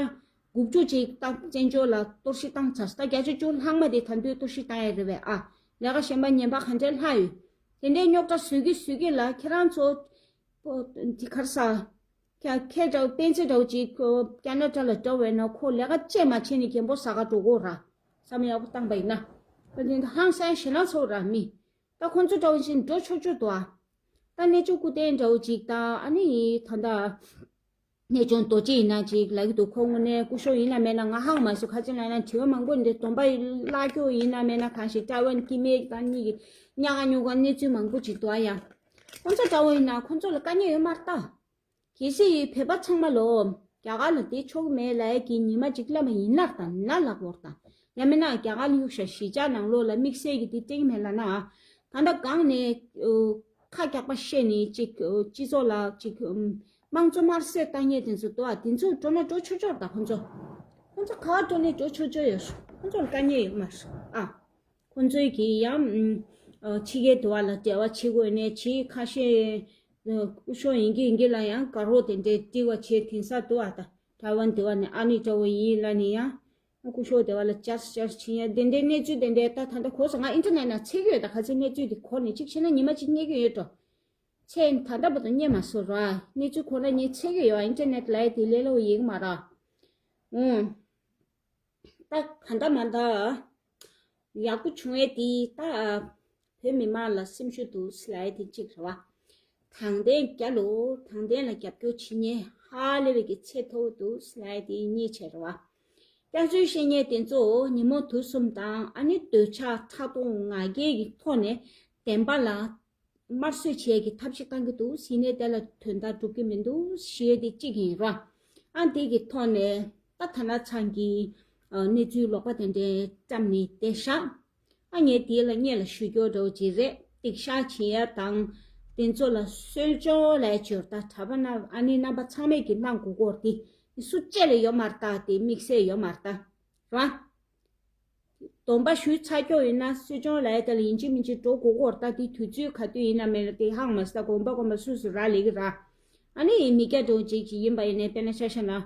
དགུ་བཅུ་ཅིག་ད་བཙན་བྱོལ་ལ་གཏོར་བཤིག་བཏང་ཚར། ད་བརྒྱ་ཆ་བཅུ་ལྷག་མ་དེ་ད་དུང་གཏོར་བཤིག་བཏང་ཡ་རེད་པས། ཨ་ལས་ཀ་གཞན་པ་ངན་པ་ག་འདྲས་ལྷག་ཡོད། དེ་འདྲའི་རྙོག་དྲ་བཟོ་གི་བཟོ་གི་ལ། ཁྱེད་རང་ཚོ་པོ་དེ་ག་རེ་ཟེར། ཁྱེད་ཁྱེད་འདྲ་བོ་སྤེན་ཚེ་འདྲ་བོ་ཅིག་ཁོ་ཁེ་ན་ཌ་ལ་འགྲོ་བས་ན། ཁོ་ལས་ཀ་ཅིག་མ་བྱས་ནས་རྒན་ཕོ་ཟ་ག་འགྲོ་གོ་ར། བསམ་ཡག་པོ་བཏང་པ་ཡིན་ན། ད་དེ་ཧང་སང་ཞེད་སྣང་ཚ་བོ་ར་མི། ད་ཁོང་ཚོ་འདྲ་བོ་ཅིག་འགྲོ་ཆོག་ཆོག་འདུག་ཨ། ད་གནས་ཆུང་སྐུ་བསྟན་འདྲ་བོ་ཅིག་དང་། ཨ་ནི་ད་ལྟ་གནས་ཆུང་རྡོ་རྗེ་ཡིན་ན་ཅིག་ལབ་ཀྱི་འདུག་ཁོ་དངོས་གནས་སྐུ་ཞབས་ཡིན་ན་མེད་ན་ང་ཧ་གོ་མ་སོང་། ག་ཅི་ལབ་ན་དྲི་བ་མང་པོ་འདི་སྡོམ་པ་བརླག་རྒྱུ་ཡིན་ན་མེད་ན། གང་ཞིག་ཀྲའེ་ཝན་སྐྱེ་དམན་དང་གཉིས་ཀྱི་ཉག་ག་ཉོག་ག་གནས་ཚུལ་མང་པོ་ཅིག་འདུག་ཨ། ཡང་ཁོང་ཚོ་འདྲ་བོ་ཡིན་ན་ཁོང་ཚོ་ལ་དཀའ་ངལ་ཡོད་མ་རེད་ད། གལ་སྲིད་བོད་པ་ཚང་མ་ལོ་རྒྱ་གར་ལ་བསྡད་ཆོག་གི་མེད་ལབ་ཡ་གི་ཉི་མ་གཅིག་སླེབས་པ་ཡིན་ན་དང་ན་ལབ་དགོས་རེད་ད། ཡང་མིན་ན་རྒྱ་གར་ལ་གཡུགས་ཤག་གཞིས་ཆགས་ནང་ལོགས་ལ་དམིགས་བསལ་གྱི་དེ་སྤྲད་ཀྱི་མེད་ལབ་ན། ད་ལྟ་སྒང་ནས་ཨོ་ཁ་རྒྱག་པ་བཤད་ནས་ཅིག་ཨོ་སྤྱི་ཚོགས་ལ་ཅིག་ཨམ་དམངས་གཙོ་དམར་གསོད་བཏང་མཁན་དེ་ཚོ་འདུག་ཨ། དེ་ཚོ་འགྲོ་ན་འགྲོ་ཆོག་ཆོག་རེད་ད། ཁོང་ཚོ་ཁོང་ཚོ་ག་པར་འགྲོ་ནས་འགྲོ་ཆོག་ཆོག་ཡོད། ཁོང་ཚོ་ལ་དཀའ་ངལ་ཡོད་མ་རེད་ཨ། ཁོང་ཚོས་ཀྱིས་ཡང་ཨ་ཕྱི་རྒྱལ་དུ་བ་ལ་འབྲེལ་བ་བྱེད་དགོས་ནས་བྱེད། ཁ་ཤས་ཨ་སྐུ་ཞབས་ཡིན་གྱི་ཡིན་གྱི་ལ་ཡང་དགའ་རོགས་དེ་འདྲའི་འབྲེལ་བ་བྱེད། དེང་སང་དུ་བ་དང་ཐའེ་ཝན་དུ་བ་ནས་ཨ་ནི་འདྲ་བོ་ཡིན་ལབ་ནས་ཡང་སྐུ་ཞབས་དེ་བ་ལ་བཅར་བཅར་བྱེད་ཡ་དེ་འདྲའི་གནས་ཚུལ་དེ་འདྲའི། ད་ད་ལྟ་གོ་སོང་། ང་ཨིན་ཊར་ནེཊ་ནང་འཚོལ་གྱི་ཡོད། ད་ག་ཚོད་གནས་ཚུལ་དེ་གོ་ནས་གཅིག་བྱས་ན་ཉི་མ་གཅིག་རྙེད་ཀྱི་ཡོད་འགྲོ། ཚེ་ད་ལྟ་བར་དུ་རྙེད་མ་སོང་ར། གནས་ཚུལ་གོ་ན་ངས་འཚོལ་གྱི་ཡོད། ཨིན་ཊར་ནེཊ་ལབ་ཡ་དེ་ལས་སླ་བོ་ཡིན་གྱི་མ་རེད། ཨུང་། ད་གང་ལྟར་མ་ལྟར་ཡག་པོ་བྱུང་ཡས་དེ་ད་བོད་མི་མང་ལ་སེམས་ཤུགས་འདུག་ཟེར་ལབ་ཡས་དེ་གཅིག་རེད་བ། དྲང་བདེན་རྒྱལ་ལོ། དྲང་བདེན་ལ་རྒྱབ་སྐྱོར་བྱེད་མཁན་ཧ་ལས་པའི་གི་ཚད་མཐོ་པོ་འདུག་ཟེར་ལབ་ཡས་དེ་གཉིས་བྱས་རེད་བ། སྐྱག་རྫུན་བཤད་མཁན་དེ་ཚོ་ཉིན་མོ་དུས་གསུམ་དང་ཨ་ནི་འདོད་ཆགས་ཕྲག་དོག་ང་རྒྱལ་གྱི་ཐོག་ནས་བདེན་པ་ལ་དམར་གསོད་བྱེད་ཀྱི་ཐབས་ཤེས་བཏང་གི་འདུག་ཟེར་ནས་དེ་ལ་དོན་དག་འགྲུབ་ཀྱི་མི་འདུག་ཞེས་དེ་གཅིག་ཡིན་ར། ཨ་འདི་གི་ཐོག་ནས་ད་ཐ་ན་ཚང་གི་ཨ་གནས་ཚུལ་ལོག་པ་དེ་འདྲའི་བཀྲམ་ནས་བསྡད་ཤག་ཨ་ངས་དེ་ལ་སྔོན་ལ་ཞུ་རྒྱུ་འདྲ་བོ་ཅིག་རེད། སྡིག་བཤགས་བྱེད་ཡ་དང་དེ་ཚོ་ལ་གསོ་སྦྱོང་ལབ་ཅིག་ཡོད་རེད་ད། གྲྭ་པ་རྣམས་ཨ་ནི་རྣམ་པ་ཚང་མས་ཀྱིས་གནང་དགོས་ཀྱི་ཡོད་རེད། དེ་སུ་གཅིག་ལ་ཡོད་མ་རེད་ད། དེ་དམིགས་བསལ་ཡོད་མ་རེད་ད། ར། སྡོམ་པ་ཞུས་ཚར་ཀྱོག་ཡིན་ན་གསོ་སྦྱོང་ལབ་ཡ་དེ་ལ་ཡིན་གཅིག་མིན་གཅིག་འགྲོ་དགོས་ཀྱི་ཡོད་རེད་ད། དེ་དུས་ཚོད་ག་དུས་ཡིན་ན་མེད་ན་དེ་ཧ་གོ་མ་སོང་། དགོན་པ་དགོན་པ་སུ་སུ་རག་ལས་ཀྱི་ར། ཨ་ནི་མི་སྐྱ་འདྲ་བོ་ཅིག་ཅིག་ཡིན་པ་ཡིན་ནའི། དཔེར་ན་ཆ་བཞག་ན་ཨ་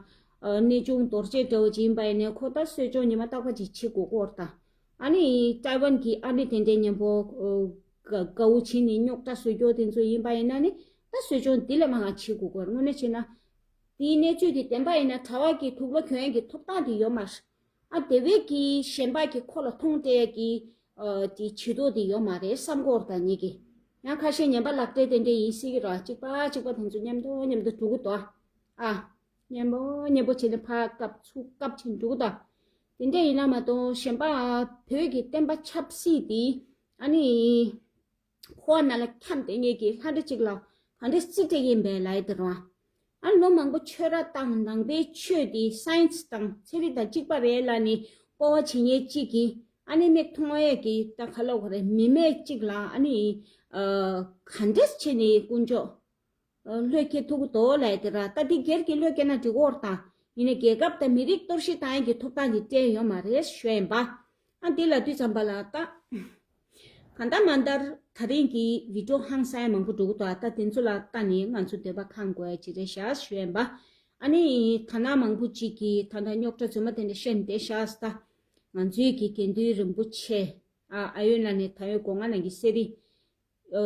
གནས་ཆུང་རྡོ་རྗེ་འདྲ་བོ་ཅིག་ཡིན་པ་ཡིན་ནའི་ཁོ་ད་གསོ་སྦྱོང་ཉི་མ་རྟག་པ་ཅིག་བྱེད་དགོས་ཀྱི་ཡོད་རེད་ད། ཨ་ནི་ཐའེ་ཝན་གྱི་ཨ་ནི་དེ་འདྲའི་མཉམ་པོ་ཨ་དགའ་བོ་བྱེད་ནས་རྙོག་དྲ་བཟོ་རྒྱུ་དེ་ཚོ་ཡིན་པ་ཡིན་ན་ནི། ད་གསོ་སྦྱོང་འདི་ལས་མང་བ་བྱེད་དགོས་ཀྱི་ཡོད་རེད། དངོས་གནས་བྱས་ན་དེའི་གནས་ཚུལ་དེ་བདེན་པ་ཡིན་ན་གྲྭ་པ་གི་དུག་ལོག་གྱོན་ཡས་ཀྱི་ཐོབ་ཐང་དེ་ཡོད་མ་རེད། ཨ་དེ་བས་ཀྱི་གཞན་པ་གི་ཁོ་ལ་མཐོང་སྤྲད་ཀྱི་ཨ་དེ་བྱེད་ཐོག་དེ་ཡོད་མ་རེད་བསམ་གྱི་ཡོད་རེད་ད་ངེད་ཀྱིས། ཡང་ཁ་ཤས་ངན་པ་ལག་སྤྲད་དེ་འདྲ་ཡིན་སྲིད་ཀྱི་རེད། གཅིག་པ་གཅིག་པ་དེ་ཚོ་མཉམ་དུ་མཉམ་དུ་འགྲོ་གི་འདུག་ཨ། མཉམ་པོ་མཉམ་པོ་བྱས་ནས་ཕར་བཀབ་ཚུར་བཀབ་བྱས་འགྲོ་གི་འདུག་དེ་འདྲ་ཡིན་ན་མ་གཏོགས་གཞན་པ་བོད་ཀྱི་བསྟན་པ་ཆབ་སྲིད་དེ་ཨ་ནི། འཁོར་བ་ནང་ལ་འཁྱམས་བསྡད་མཁན་གྱི་ལྷ་འདྲེ་གཅིག་ལ་ག་འདྲ་རྩིས་སྤྲད་ཀྱི་ཡིན་པས་ལབ་ཡ་དེ་རེད་བ། ཨ་ལོ་མང་པོ་ཆོས་ར་བཏང་། ནང་པའི་ཆོས་དེ་སའེན་སི་དང་ཚན་རིག་དང་གཅིག་པ་རེད་ལབ་ནས་སྤོབས་པ་བྱེད་མཁན་གཅིག་གིས་ཨ་ནི་མིག་མཐོང་ཡས་ཀྱི་ད་ག་ལབ་དགོས་རེད། མི་མེད་གཅིག་ལ་ཨ་ནི་ཨ་ག་འདྲས་བྱས་ནས་དཀོན་མཆོག་ཨ་བློས་འཁེལ་ཐུབ་ཀྱི་འདུག་ལབ་ཡ་དེ་ར། ད་དེ་སྒེར་གྱི་བློས་འཁེལ་ན་འགྲིག་གི་ཡོད་རེད་ད། ཡིན་ནའི་རྒྱལ་ཁབ་དང་མི་རིགས་གཏོར་བཤིག་བཏང་ཡས་ཀྱི་ཐོབ་ཐང་དེ་སྤྲད་ཡོད་མ་རེད་ཞུ་ཡ་ཡིན་པ། ཨ་འདི་ལབ་དུས་ཙམ་པ་ལ་ད། གང་ལྟར་མ་ལྟར་ད་རིང་གི་བི་ཌིའོ་ཧང་སང་ཡ་མང་པོ་འགྲོ་གི་འདུག་ད་དེ་ཚོ་ལ་ལྟ་ནས་ང་ཚོ་འདོད་པ་ཁེངས་དགོས་ཡ་ཅིག་རེད་ཤག་ཞུ་ཡ་ཡིན་པ། ཨ་ནི་ད་ནང་མང་པོ་ཅིག་གིས་ད་ལྟ་རྙོག་དྲ་རྫུན་མ་དེ་འདྲ་བཤད་ནས་བསྡད་ཤག་ཟེར། ད་ང་ཚོའི་གི་དགེ་འདུན་རིན་པོ་ཆེ་ཨ་ཨ་ཡོད་ལ་ནས་ད་ཡོད་སྒོ་ང་ནང་གི་གསེར་རི། ཨ་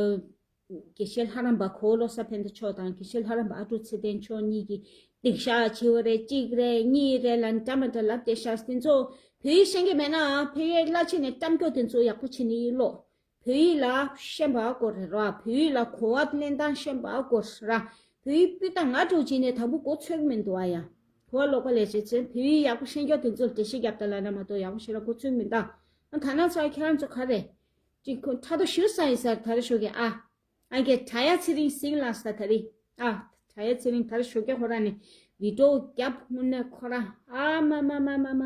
དགེ་བཤེས་ལྷ་རམས་པ་གོ་བོ་བློ་བཟང་ཕན་བདེ་མཆོག་དང་དགེ་བཤེས་ལྷ་རམས་པ་ཨ་ཀྲུག་ཚེ་བརྟན་མཆོག་གཉིས་ཀྱིས་སྡིག་བཤགས་བྱེད་པ་རེད། གཅིག་རེད་གཉིས་རེད་ལབ་འདྲ་མི་འདྲ་ལབ་བསྡད་ཤག་དེ་ཚོ་བོད་ཡིག་ཤེས་ཀྱི་མེད་ན་ཕ་གིའི་བླ་ཆེན་ནས་བཀྲམ་སྐྱོར་དེ་ཚོ་ཡག་པོ་བྱས་ནས་ཡིན་ལོ། བོད་ཡིག་ལ་ཤེས་པ་དགོས་རེད་ར། བོད་ཡིག་ལ་གོ་བ་ལེན་སྟངས་ཤེས་པ་དགོས་ར། བོད་ཡིག་སྤུས་དག་ང་འགྲོ་བྱས་ནས་དང་པོ་མགོ་ཚོས་ཀྱི་མི་འདུག་ཨ། ཡ་གོ་བ་ལོག་པ་ལས་བྱེད་ཚེ་བོད་ཡིག་ཡག་པོ་ཤེས་མཁན་དེ་ཚོར་འགྲེལ་བཤད་རྒྱབ་དང་ལབ་ན་མ་གཏོགས་ཡག་པོ་ཞེ་དྲག་མགོ་ཚོས་མི་འདུག་ཨ་ད་ནང་ཚོ་ཁྱེད་རང་ཚོ་ག་རེ། ཅིག་ཁོ་ཕྲག་དོག་ཞུ་ས་ཡིན་ཟེར་ད་རེ་ཞོགས་ཀྱི་ཨ། ཨ་གེ་དྲ་ཡ་ཚེ་རིང་སིང་ལ་ས་ད་རེ། ཨ་དྲ་ཡ་ཚེ་རིང་ད་རེ་ཞོགས་ཀྱི་ཁོ་ར་ནི་བི་ཌིའོ་རྒྱབ་དངོས་གནས་ཁོ་ར་ཨ་མ་མ་མ་མ་མ།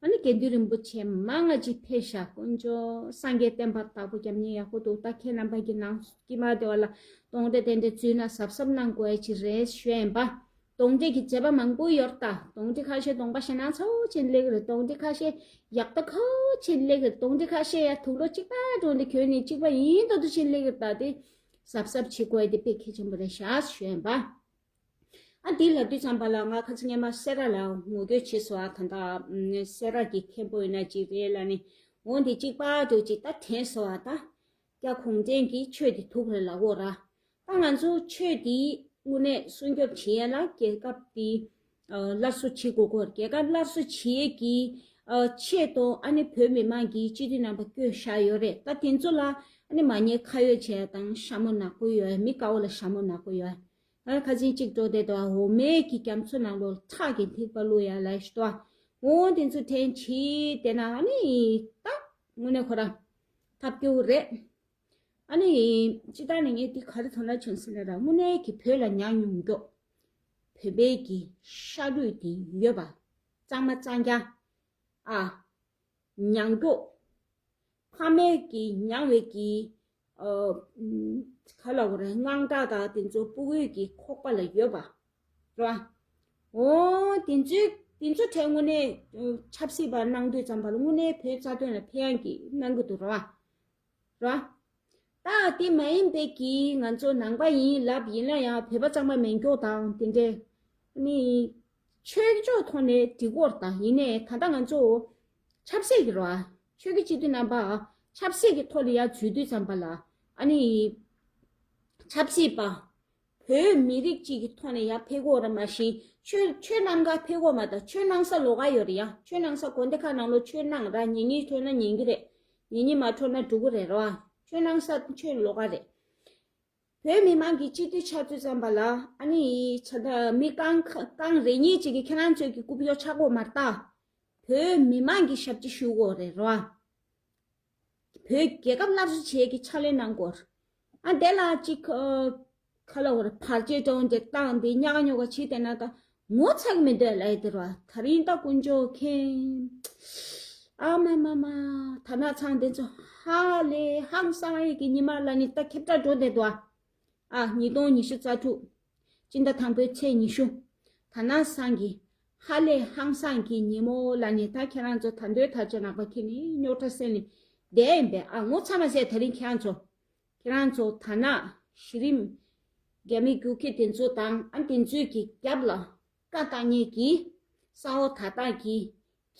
ཨ་ནི་དགེ་འདུན་རིན་པོ་ཆེ་མང་ང་ཅིག་ཕེབས་ཤག་དཀོན་མཆོག་སངས་རྒྱས་བསྟན་པ་དར་པོ་རྒྱབ་ཉེ་ཡག་པོ་འདུག་ད་ཁྱེད་རྣམ་པ་གི་ནང་སྐྱིད་མ་བདེ་བ་ལ་གཏོང་སྤྲོད་དེ་འདྲ་འཛུལ་ན་གཟབ་གཟབ་གནང་དགོས་ཡ་ཅིག་རེད་ཞུ་ཡིན་པ། གདོན་འདྲེ་གི་བྱེད་པ་མང་པོ་ཡོད་ད། གདོན་འདྲེ་ཁ་ཤས་གདོང་པ་ཞེ་ནང་ཚ་བོ་ཅན་སླེབས་རེད། གདོན་འདྲེ་ཁ་ཤས་ཡག་ད་ཁ་བོ་ཅན་སླེབས་རེད། གདོན་འདྲེ་ཁ་ཤས་ཡ་དུག་ལོག་གཅིག་པ་གདོན་འདྲེ་གྱོན་ནས་གཅིག་པ་ཡིན་ཏོ་ཏོ་ཅན་སླེབས་རེད་ད། དེ་གཟབ་གཟབ་བྱེད་དགོས་ཡ་དེ་དཔེ་གལ་ཆེན་པོ་རེད་ཤག་ཞུ་ཡིན་པ། ཨ་དེ་ལབ་དུས་ཙམ་པ་ལ་ང་ཁ་ཚ་སྔས་མ་སེ་ར་ལ་ངོ་སྐྱོད་བྱས་སོང་ཨ། ད་ད་སེ་ར་གི་མཁན་པོ་ཡིན་ན་ཅིག་རེད་ལ་ནི་འོ་འདི་གཅིག་པ་འགྲོ་ཅིག་ད་དྲན་སོང་ཨ། ད་སྐྱ་གུང་ཁྲན་གྱི་ཆོས་དེ་དུག་རེད་ལ་འོ་ར། ད་ང་ཚོ་ཆོས་འདི་དངོས་གནས་སྲུང་སྐྱོབ་བྱེད་ཡ་ལ་རྒྱལ་ཁབ་འདི་སླར་གསོ་བྱེད་དགོས་སྐོར། རྒྱལ་ཁབ་སླར་གསོ་བྱེད་ཀྱི་ཆེད་དུ་ཨ་ནི་བོད་མི་མང་གིས་སྤྱི་འཐུས་རྣམ་པ་བསྐོས་བཞག་ཡོད་རེད། ད་དེ་ཚོ་ལ་ཨ་ནི་མ་ཉེས་ཁ་གཡོགས་བྱས་དང་ཤ་མོ་ནག་པོ་ཡོད། མི་དཀར་བོ་ལ་ཤ་མོ་ནག་པོ་ཡོད། ཨ་ཁ་ཚིག་གཅིག་འགྲོ་བསྡད་དོ། འོ་མའི་གི་རྒྱ་མཚོ་ནང་ལོགས་ཁྲག་གི་ཐིགས་པ་བླུགས་ཡ་ལ་ཞུ་དོ། འོ་དེ་ཚོ་དྲན་བྱེད་དེ་ན་ཨ་ནི་ད་དངོས་གནས་ཁོ་རང་ཐབས་སྐྱོ་བོ་རེད། ཨ་ནི། སྤྱི་བཏང་ནས་ངས་འདི་ག་རེ་དོ་སྣང་བྱུང་ཟེར་ན་ར། དངོས་གནས་ཀྱི་བོད་ལ་མྱངས་མྱོང་མགྱོགས། བོད་པའི་གི་ཤ་ལུས་དེ་ཡོད་པ། གཙང་མ་གཙང་རྐྱང་། ཨ། མྱངས་མགྱོགས། ཕ་མས་གི་མྱངས་པའི་གི་ཨ། ག་ལ་བ་རེད། དངངས་སྐྲག་དང་དེ་ཚོ་ཕྲུ་གུའི་གི་ཁོག་པ་ལ་ཡོད་པ། རེད་བ། འོ། དེ་ཚོའི་དེ་ཚོ་གྲས་དངོས་གནས་ཆབ་སྲིད་པ་གནང་དུས་ཙམ་པ་ལ་དངོས་གནས་བོད་རྩ་དོན་ལ་ཕན་ཡག་གི་གནང་གི་འདུག་རེད་བ། ར། ད་དེ་མ་ཡིན་པའི་གི་ང་ཚོ་ནང་པ་ཡིན་ལབ་ཡིན་ན་ཡང་བོད་པ་གཙང་མ་མེད་མགྱོགས་དང་དེ་འདྲས། ནི། ཆོས་ཕྱོགས་ཐོག་ནས་འགྲིག་གོ་རེད། ད་ཡིན་ནའི་ད་ལྟ་ང་ཚོ་ཆབ་སྲིད་ཀྱི་ར། ཆོས་ཀྱི་སྤྱི་འཐུས་རྣམ་པ་ཆབ་སྲིད་ཀྱི་ཐོག་ལ་ཡར་འཛུལ་དུས་ཙམ་པ་ལ་ཨ་ནི། ཆབ་སྲིད་པ། བོད་མི་རིགས་གཅིག་གི་ཐོག་ནས་ཡར་ཕེབས་གོ་ར་མ་གཞི་ཆོས་ཆོས་གནང་ག་ཕེབས་གོ་མ་ད། ཆོས་གནང་ས་ལོགས་ཀ་ཡོད་རེད་ཡ། ཆོས་གནང་ས་དགོན་སྡེ་ཁག་ནང་ལོགས་ཆོས་གནང་ར་ཉན་ཉན་འགྲོ་ན་ཉན་གི་རེད། ཉན་ཉན་མ་འགྲོ་ན་འགྲོ་གི་རེད་ར་བ། ཆོས་གནང་ས་ཆོས་ལོགས་ཀ་རེད། བོད་མི་མང་གི་སྤྱི་འཐུས་ཆགས་དུས་ཙམ་པ་ལ་ཨ་ནི་ཆ་ད་མི་རྐང་རྐང་རེ་གཉིས་གཅིག་གིས་ཁྱེད་རང་ཚོའི་གི་རྐུབ་གཡོག་ཆག་གོ་མ་རེད་ད། བོད་མི་མང་གི་ཞབས་ཕྱི་ཞུ་གོ་རེད་ར་བ། བོད་རྒྱལ་ཁབ་སླར་གསོ་བྱེད་ཀྱི་ཕྱག་ལས་གནང་དགོས། ཨ་དེ་ལ་གཅིག་ཨ། ཁ་ལ་བར་བར་ཆད་གཏོང་དེ་བཏང་དེ་ཉག་ཉོག་ག་བྱེད་དེ་ན་ད་ངོ་ཚ་གི་མི་འདོད་ལ་ཡི་དེ་ར། ད་རིང་ད་དཀོན་མཆོག་མཁྱེན། ཨ་མ་མ་མ། ད་ན་ཚང་དེ་ཚོ་ཧ་ལས་ཧང་སང་ཡི་གི་ཉི་མ་ལ་ནི་ད་ཁྱབ་བསྒྲགས་འགྲོ་བསྡད་འདུག་ཨ། ཨ་ཉིས་སྟོང་ཉི་ཤུ་རྩ་དྲུག་སྤྱི་ཟླ་དང་པོའི་ཚེས་ཉི་ཤུ། ད་ན་སང་གི་ཧ་ལས་ཧང་སང་གི་ཉིན་མོ་ལ་ནི་ད་ཁྱེད་རང་ཚོ་ད་འདོད་ཐག་ཆོད་ནག་པ་ཁྱེར་ནས་རྙོག་དྲ་སེལ་ནས་བསྡད་ཡིན་པས། ཨ་ངོ་ཚ་མ་ཟད་ད་རིང་ཁྱེད་རང་ཚོ། ཁྱེད་རང་ཚོ་ད་ན་གཞི་རིམ་རྒྱ་མི་རྒྱུག་ཁྱི་དེ་ཚོ་དང་ཨ་དེ་ཚོའི་གི་རྒྱབ་ལ་བཀའ་བཏང་མཁན་གྱི་གསང་བ་དག་བཏང་གི་